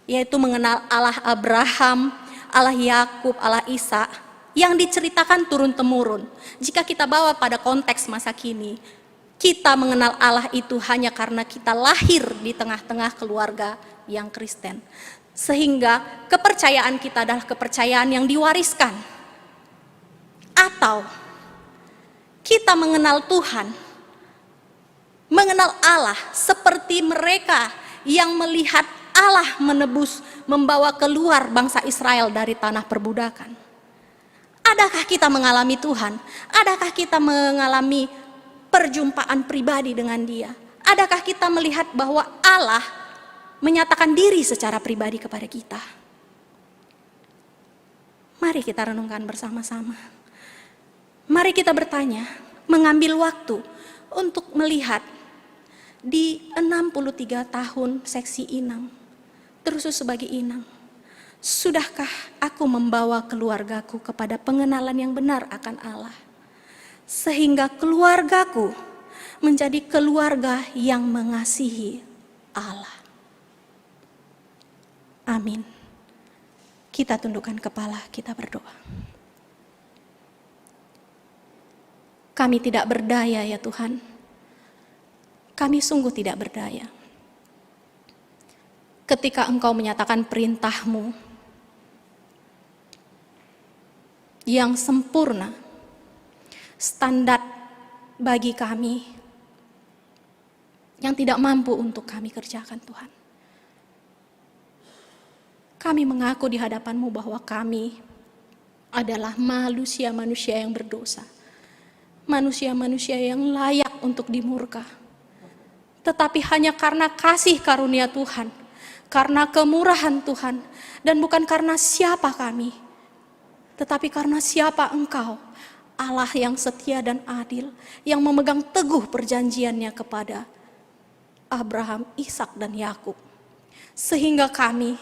yaitu mengenal Allah Abraham, Allah Yakub, Allah Isa, yang diceritakan turun-temurun? Jika kita bawa pada konteks masa kini, kita mengenal Allah itu hanya karena kita lahir di tengah-tengah keluarga yang Kristen. Sehingga kepercayaan kita adalah kepercayaan yang diwariskan. Atau kita mengenal Tuhan, mengenal Allah seperti mereka yang melihat Allah menebus, membawa keluar bangsa Israel dari tanah perbudakan. Adakah kita mengalami Tuhan? Adakah kita mengalami perjumpaan pribadi dengan Dia? Adakah kita melihat bahwa Allah menyatakan diri secara pribadi kepada kita? Mari kita renungkan bersama-sama. Mari kita bertanya, mengambil waktu untuk melihat di enam puluh tiga tahun seksi Inang, terus sebagai Inang, Sudahkah aku membawa keluargaku kepada pengenalan yang benar akan Allah, sehingga keluargaku menjadi keluarga yang mengasihi Allah? Amin. Kita tundukkan kepala, kita berdoa. Kami tidak berdaya, ya Tuhan. Kami sungguh tidak berdaya. Ketika Engkau menyatakan perintah-Mu yang sempurna, standar bagi kami yang tidak mampu untuk kami kerjakan, Tuhan. Kami mengaku di hadapan-Mu bahwa kami adalah manusia-manusia yang berdosa, manusia-manusia yang layak untuk dimurka. Tetapi hanya karena kasih karunia Tuhan, karena kemurahan Tuhan, dan bukan karena siapa kami, tetapi karena siapa Engkau, Allah yang setia dan adil, yang memegang teguh perjanjian-Nya kepada Abraham, Ishak, dan Yakub, sehingga kami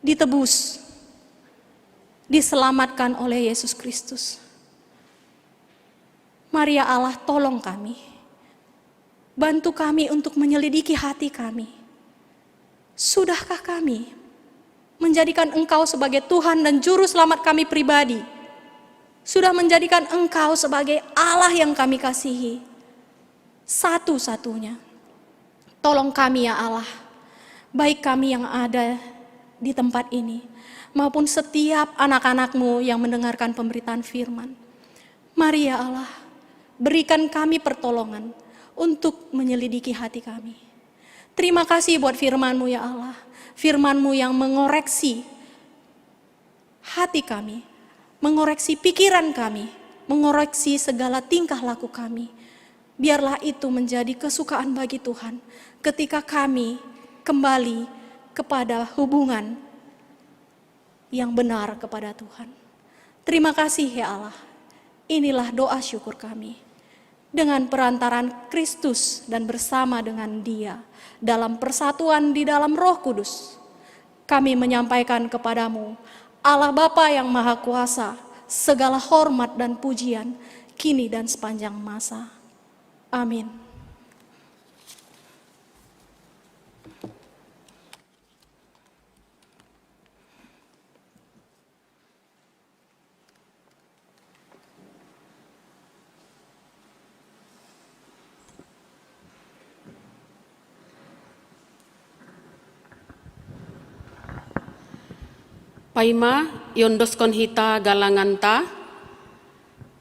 ditebus, diselamatkan oleh Yesus Kristus. Mari, ya Allah, tolong kami. Bantu kami untuk menyelidiki hati kami. Sudahkah kami menjadikan Engkau sebagai Tuhan dan Juru Selamat kami pribadi? Sudah menjadikan Engkau sebagai Allah yang kami kasihi, satu-satunya? Tolong kami, ya Allah, baik kami yang ada di tempat ini, maupun setiap anak-anak-Mu yang mendengarkan pemberitaan firman. Mari, ya Allah, berikan kami pertolongan untuk menyelidiki hati kami. Terima kasih buat firman-Mu, ya Allah. Firman-Mu yang mengoreksi hati kami, mengoreksi pikiran kami, mengoreksi segala tingkah laku kami. Biarlah itu menjadi kesukaan bagi Tuhan ketika kami kembali kepada hubungan yang benar kepada Tuhan. Terima kasih, ya Allah. Inilah doa syukur kami. Dengan perantaran Kristus dan bersama dengan Dia, dalam persatuan di dalam Roh Kudus, kami menyampaikan kepada-Mu, Allah Bapa yang Maha Kuasa, segala hormat dan pujian, kini dan sepanjang masa. Amin. Paima, iondoskon hita galanganta,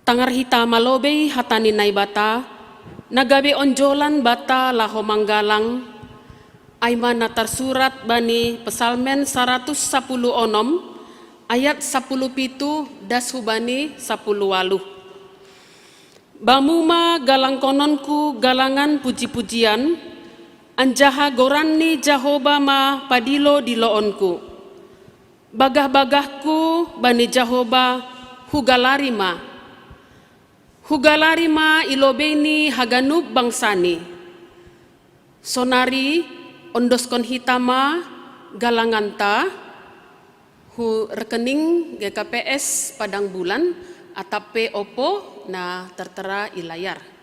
tangar hita malobei hata ni Naibata, na gabe onjolan banta laho manggalang, ai ma na tarsurat bani Psalmen saratus sapuluh onom, ayat sapuluh pitu das hubani sapuluh waluh. Bamu ma galangkononku galangan puji-pujian, anjaha goran ni Jahowa ma padilo-diloonku. Bagah-bagahku bani Jahowa hugalari ma. Hugalari ma i lobei ni haganup bangsani. Sonari ondoskon hita ma galanganta hu rekening G K P S Padang Bulan, atap pe opo na tertera i layar.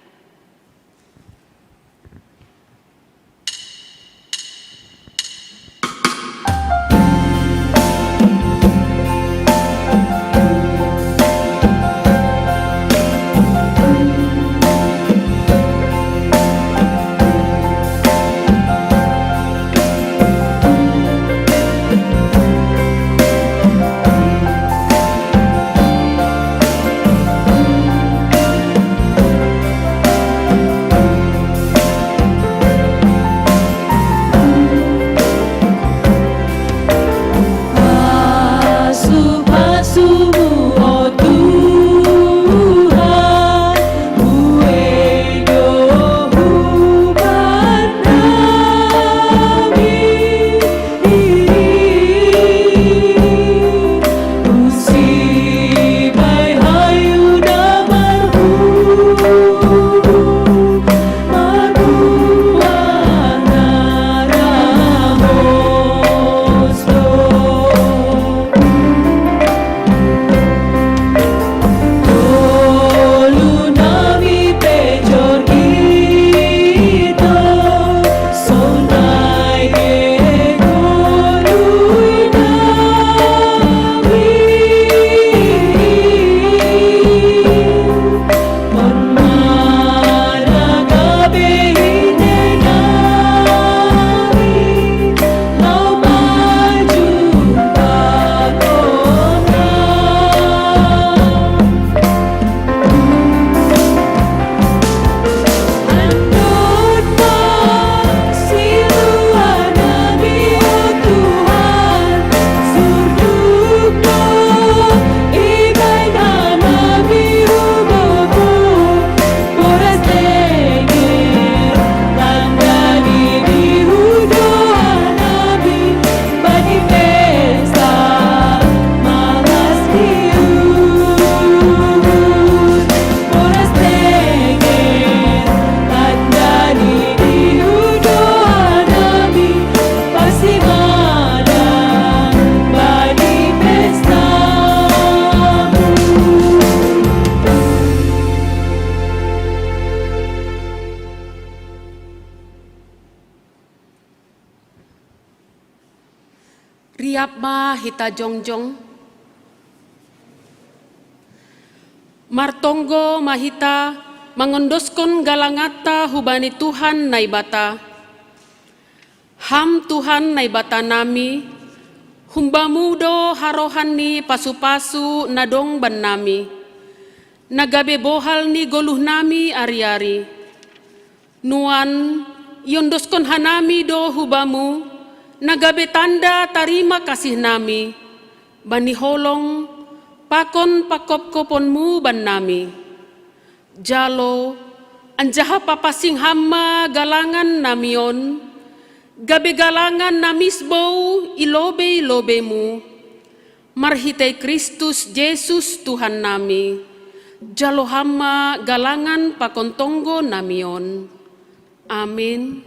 Riap ma hita jongjong. Martonggo ma hita mangondoskon galanganta hubani Tuhan Naibata. Ham Tuhan Naibatanami, humbamu do harohan ni pasu-pasu na dong bannami, na gabe bohal ni goluhnami ari-ari. Nuan, iondoskon hanami do hubamu, na gabe tanda tarima kasihnami, bani holong pakon pangkopkoponmu bannami. Jalo, anjaha papansing ham ma galangan nami on, gabe galangan na misbou i lobei-lobeimu. Marhitei Kristus Jesus Tuhan nami, jalo ham ma galangan pakon tonggo nami on. Amin.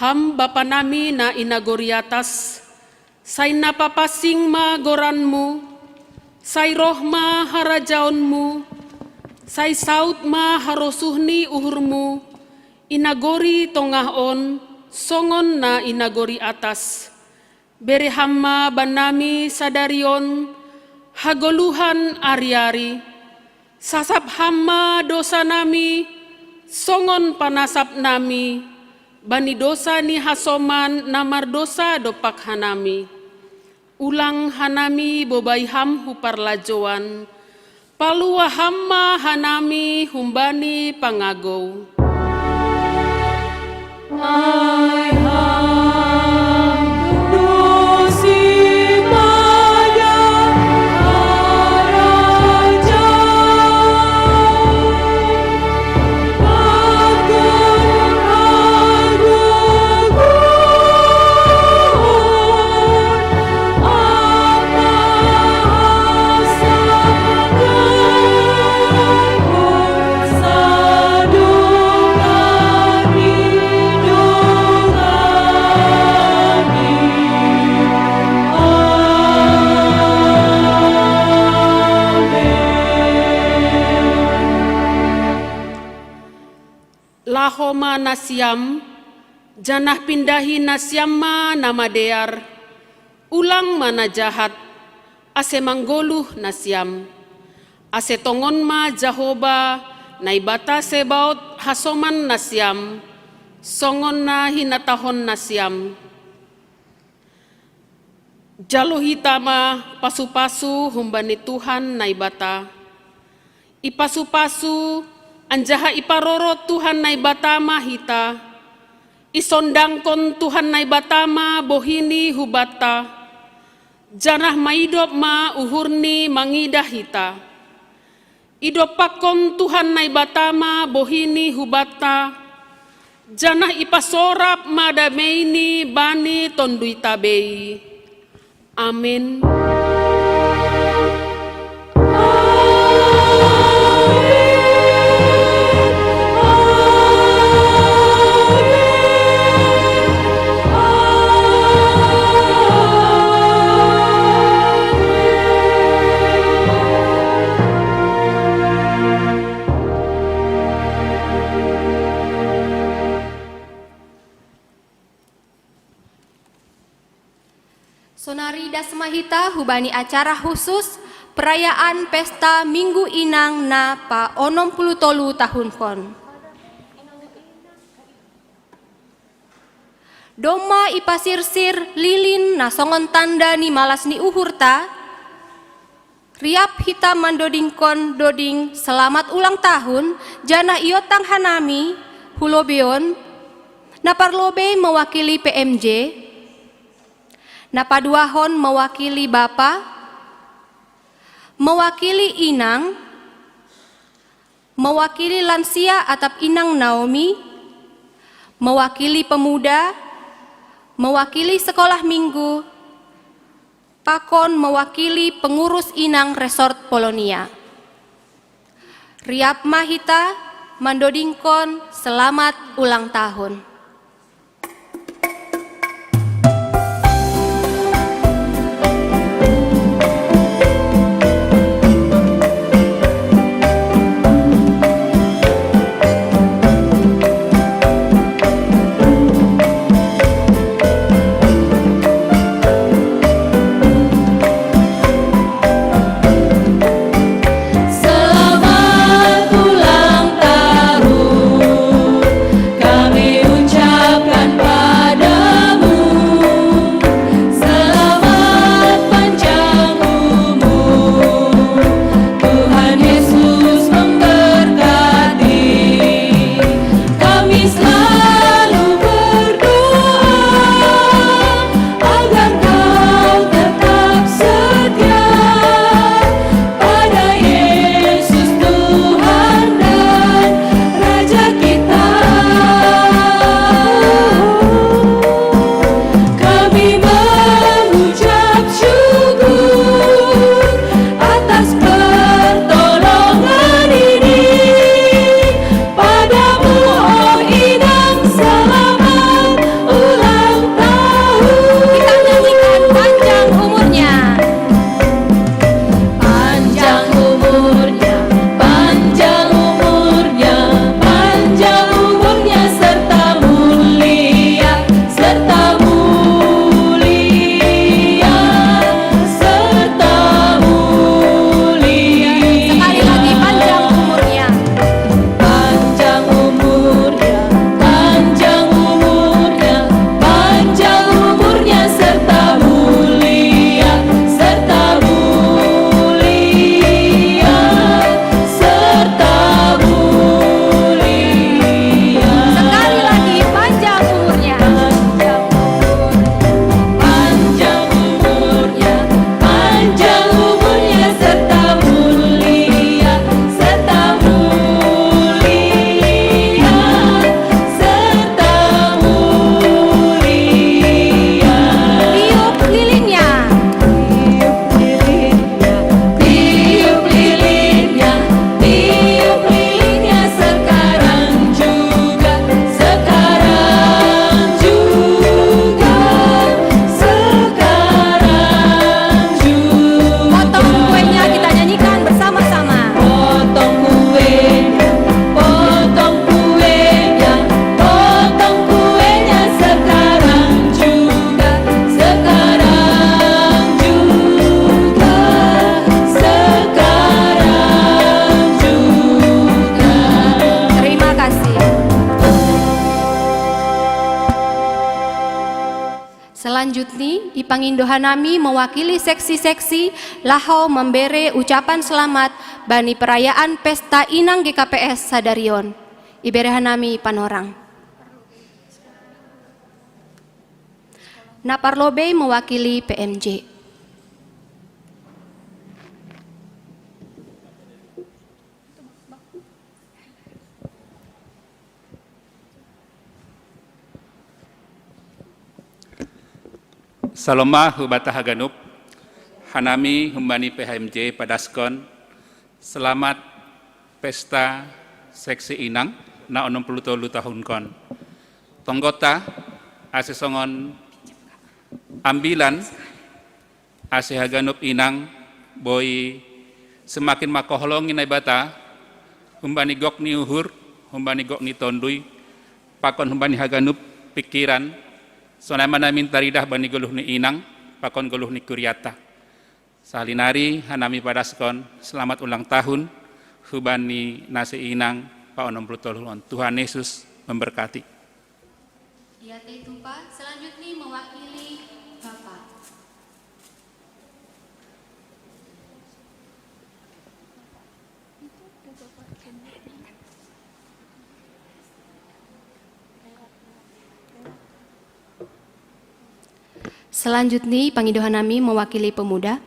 Ham Bapa nami na i nagori atas, sai na papansing ma goranmu, sai roh ma harajaonmu, sai saut ma harosuh ni uhurmu, i nagori tongah on, songon na i nagori atas. Bere ham ma bannami sadari on hagoluhan ari-ari. Sasap ham ma dosanami, songon panasapnami bani dosa ni hasoman na mardosa dompak hanami. Ulang hanami bobai ham hu parlajouan, palua ham ma hanami humbani pangagou. Ai ham do simada harajaon, pakon hagogoon, ampa hasangapon, sadongan ni dongani. Amen. Laho ma nasiam, janah pindahi nasiam ma na madear, ulang ma na jahat, ase manggoluh nasiam. Ase tongon ma Jahowa, Naibata Sebaot hasoman nasiam, songon na hinatahon nasiam. Jalo hita ma pasu-pasu humbani Tuhan Naibata. Ipasu-pasu anjaha iparorot Tuhan Naibata ma hita. Isondangkon Tuhan Naibata ma bohini hubanta, janah maidop ma uhurni mangidah hita. Idompakkon Tuhan Naibata ma bohini hubanta, janah ipasorap ma dameini bani tonduita bei. Amen. Sonari das ma hita hubani acara khusus Perayaan pesta Minggu Inang na pa onom puluh tolu tahunkon. Domma ipasirsir lilin na songon tanda ni malas ni uhurta, riap hita mandodingkon doding selamat ulang tahun, janah iotang hanami hu lobeion, na parlobei mewakili P M J, na paduahon mewakili bapa, mewakili inang, mewakili lansia atap inang Naomi, mewakili pemuda, mewakili sekolah minggu, pakon mewakili pengurus inang resort Polonia. Riap ma hita mandodingkon selamat ulang tahun. Selamat ulang tahun kami ucapkan padamu. Selamat panjang umur, Tuhan Yesus memberkati. Kami selalu berdoa agar kau tetap setia pada Yesus Tuhan dan Raja kita. Kami mengucap syukur atas pertolongan ini. Padamu, oh Inang, selamat ulang tahun. Kita nyanyikan panjang umurnya. Panjang umurnya, panjang umurnya, panjang umurnya serta mulia, serta mulia, serta mulia. Sekali lagi, panjang umurnya. Panjang umurnya, panjang umurnya, panjang umurnya serta mulia, serta mulia, serta mulia. Sekali lagi, panjang umurnya. Panjang umurnya, panjang umurnya serta mulia, serta mulia, serta mulia. Tiup lilinnya. Tiup lilinnya, tiup lilinnya sekarang juga, sekarang juga, sekarang juga. Potong kuenya kita nyanyikan bersama-sama. Potong kuenya, potong kuenya, potong kuenya sekarang juga, sekarang juga, sekarang juga. Terima kasih. Selanjutnya, ipangindo hanami mewakili seksi-seksi laho membere ucapan selamat bani perayaan pesta inang G K P S sadarion. Ibere hanami panorang. Na parlobei mewakili P M J. Salom ma hubata haganup, hanami humbani P H M J padaskon, selamat pesta seksi inang na onom puluh tolu tahunkon. Tonggonta, ase songon ambilan, ase haganup inang boi semakin mangkaholongi Naibata, humbani gok ni uhur, humbani gok ni tonduy, pakon humbani haganup pingkiran, sonai ma na minta ridah bani goluh ni inang, pakon goluh ni kuriata. Sahalinari hanami padaskon selamat ulang tahun hubani nasi inang pa onom puluh tolu on. Tuhan Yesus memberkati. Iya, teh tupa. Selanjutnya mewakili Bapak. Selanjutnya pangidohan nami mewakili pemuda.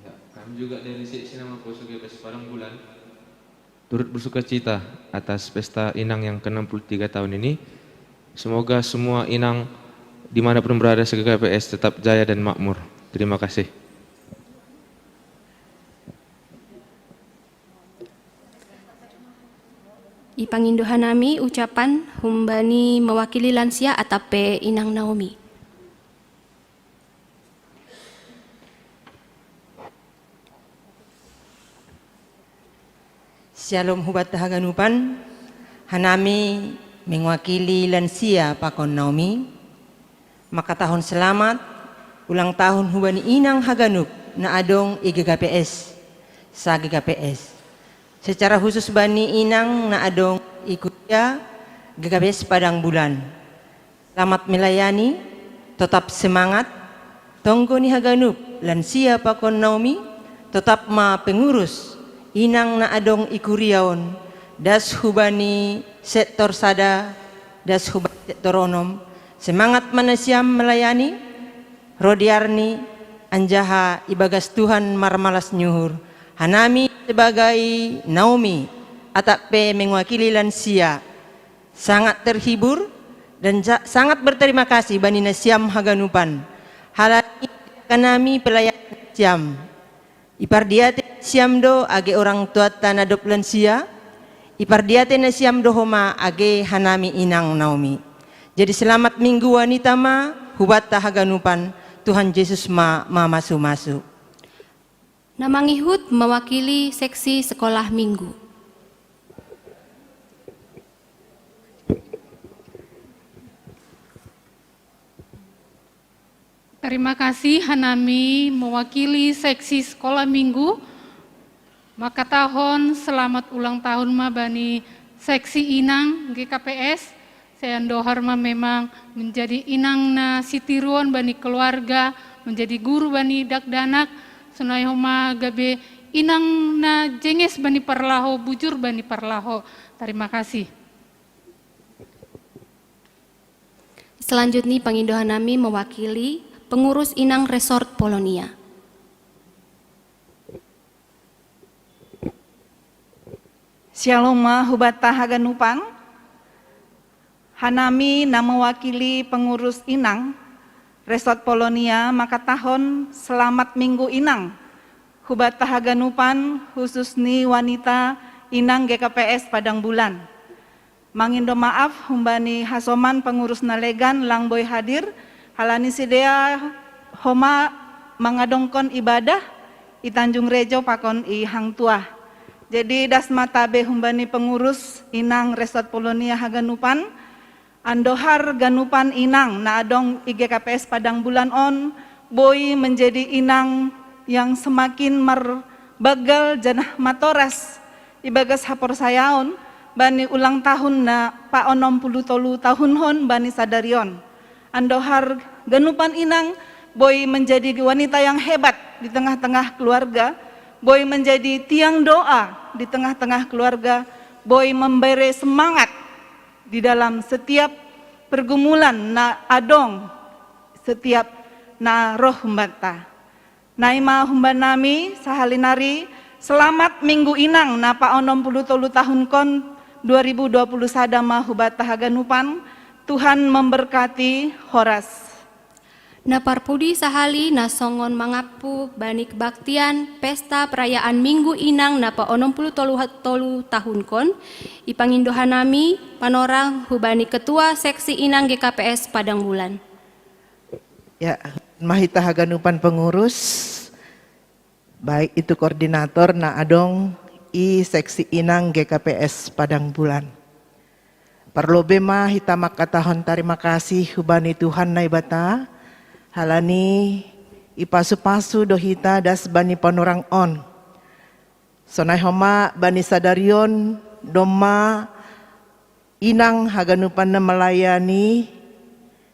Ya, kami juga dari Seksi Nama Poso G P S Padang Bulan turut bersuka cita atas pesta Inang yang ke enam puluh tiga tahun ini. Semoga semua Inang dimanapun berada se-G K P S tetap jaya dan makmur. Terima kasih. Ipangindohan nami ucapan humbani mewakili lansia atape Inang Naomi. Shalom hubat haganupan, hanami mengwakili lansia pakon Naomi, makatahon selamat ulang tahun hubani inang haganup na adong i G K P S, sa G K P S. Secara khusus bani inang na adong i kuria G K P S Padang Bulan. Selamat melayani, tetap semangat, tonggo ni haganup, lansia pakon Naomi, tetap ma pengurus, inang na adong i kuria on, das hubani sektor sada, das hubani sektor onom, semangat ma nasiam melayani, ro di arni, anjaha ibagas Tuhan marmalas nyuhur, hanami sebagai Naomi, atap pe mengwakili lansia, sangat terhibur dan sangat berterima kasih bani nasiam haganupan. Halani kanami pelayanan siam. Ipardiate siam do age orang tuata na dob lansia, ipardiate nasiam do homa age hanami inang Naomi. Jadi selamat minggu wanita ma, hubata haganupan, Tuhan Yesus ma mamasu-masu. Na mangihut mewakili seksi sekolah minggu. Terima kasih hanami mewakili seksi sekolah minggu. Makatahon selamat ulang tahun ma bani seksi inang G K P S. Seandohar ma memang menjadi inang na sitiruon bani keluarga, menjadi guru bani dakdanak, sonai homa gabe inang na jenges bani parlaho, bujur bani parlaho. Terima kasih. Selanjutnya pangidohan nami mewakili pengurus inang resort Polonia. Shalom ma hubata haganupan. Hanami na mewakili pengurus inang resort Polonia makatahon selamat minggu inang hubata haganupan, khusus ni wanita inang G K P S Padang Bulan. Mangindo maaf humbani hasoman pengurus na legan lang boi hadir, halani sidea homa mangadongkon ibadah i Tanjung Rejo pakon i hang tuah. Jadi das ma tabe humbani pengurus inang resort Polonia haganupan, andohar ganupan inang na adong i G K P S Padang Bulan on boi menjadi inang yang semakin marbagal janah matoras ibagas haporsayaon bani ulang tahun na pa onom puluh tolu tahun hon bani sadari on. Andohar ganupan inang boi menjadi wanita yang hebat di tengah-tengah keluarga, boi menjadi tiang doa di tengah-tengah keluarga, boi membere semangat di dalam setiap pergumulan na adong, setiap na roh humbanta. Nai ma humban nami sahali nari, selamat minggu inang na pa onom puluh tolu tahun kon, dua ribu dua puluh sada ma hubata haganupan. Tuhan memberkati. Horas. Na parpudi sahali na songon mangampu bani kebaktian pesta perayaan Minggu Inang na pa onom puluh tolu tolu tahun kon, ipangindo hanami panorang hubani ketua seksi Inang G K P S Padang Bulan. Ya, mahita haganupan pengurus, baik itu koordinator na adong i seksi Inang G K P S Padang Bulan. Parlobe ma hita makatahon tarima kasih hubani Tuhan Naibata, halani ipasu-pasu do hita das bani panorang on. Sonai homa bani sadarion domma inang haganupan na malayani.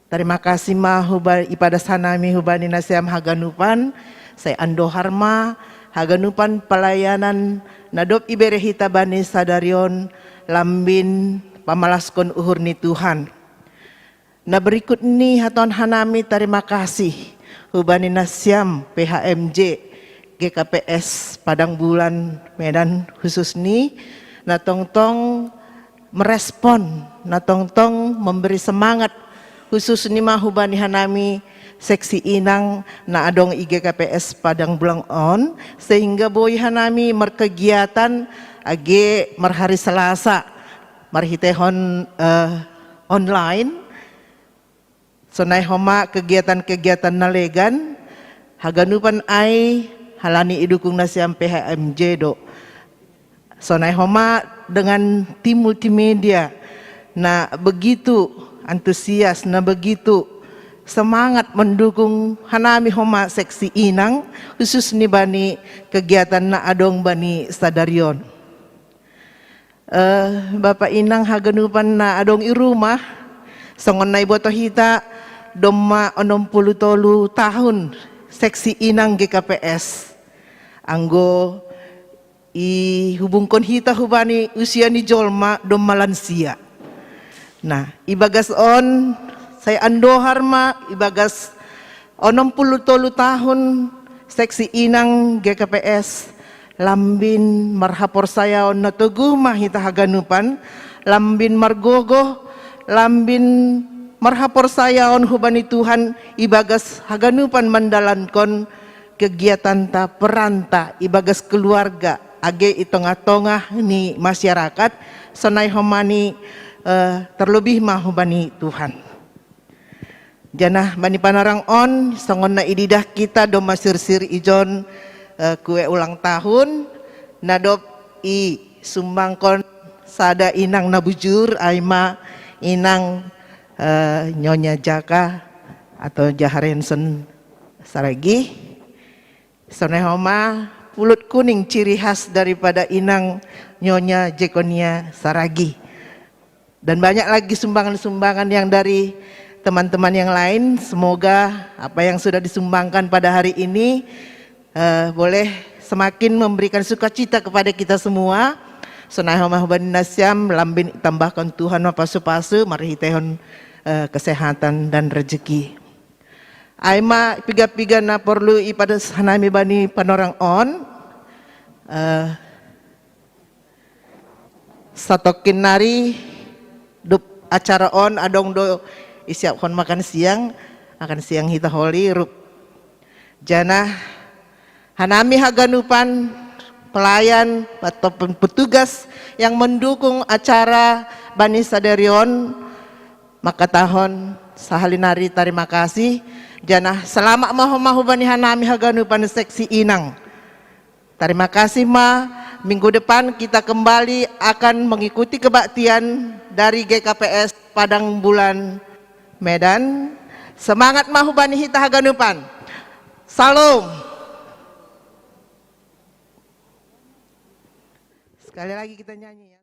Tarima kasih ma huba ipadas hanami hubani nasiam haganupan, sai andohar ma haganupan palayanan na dob ibere hita bani sadarion lambin pamalaskon uhur ni Tuhan. Na berikut ni hatohon hanami tarima kasih hubani nasiam P H M J G K P S Padang Bulan Medan khusus ni na tongtong merespon, na tongtong memberi semangat khusus ni ma hubani hanami seksi inang na adong i G K P S Padang Bulan on, sehingga boi hanami markegiatan age marhari Selasa marhitehon uh, online. Sonai homa kegiatan-kegiatan na legan haganupan ai halani idukung nasiam P H M J do. Sonai homa dengan tim multimedia na begitu antusias, na begitu semangat mendukung hanami homa seksi inang khusus ni bani kegiatan na adong bani sadarion. Uh, Bapak Inang haganupan na adong i rumah, songon na iboto hita domma onom puluh tolu tahun seksi inang G K P S. Anggo ihubungkon hita hubani usia ni jolma domma lansia. Nah, ibagas on sai andohar ma ibagas onom puluh tolu tahun seksi inang G K P S lambin marhaporsayaon na toguh ma hita haganupan, lambin margogoh, lambin marhaporsayaon hubani Tuhan ibagas haganupan mandalankon kegiatanta peranta ibagas keluarga age i tongah-tongah ni masyarakat, sonai homa ni uh, terlebih ma hubani Tuhan. Janah bani panorang on songon na ididah kita domma sirsir ijon uh, kue ulang tahun na dob i sumbangkon sada inang na bujur ai ma inang uh, Nyonya Jaka atau Jaharenson Saragih. Sonai homa pulut kuning ciri khas daripada inang Nyonya Jekonia Saragih. Dan banyak lagi sumbangan-sumbangan yang dari teman-teman yang lain. Semoga apa yang sudah disumbangkan pada hari ini uh, boleh semakin memberikan sukacita kepada kita semua. Sonai homa hubani nasiam lambin tambahkan Tuhan ma pasu-pasu marhitehon uh, kesehatan dan rezeki. Ai ma piga-piga na porlu ipadas hanami bani panorang on. Uh, satongkin nari dob acara on adong do isiaphon makan siang, makan siang hita holi rup. Janah hanami haganupan pelayan atau petugas yang mendukung acara bani sadarion makatahon sahali nari tarima kasih. Janah selamat ma homa hubani hanami haganupan seksi inang. Terima kasih ma. Minggu depan kita kembali akan mengikuti kebaktian dari G K P S Padang Bulan Medan. Semangat ma hubani hita haganupan. Salam. Sekali lagi kita nyanyi ya.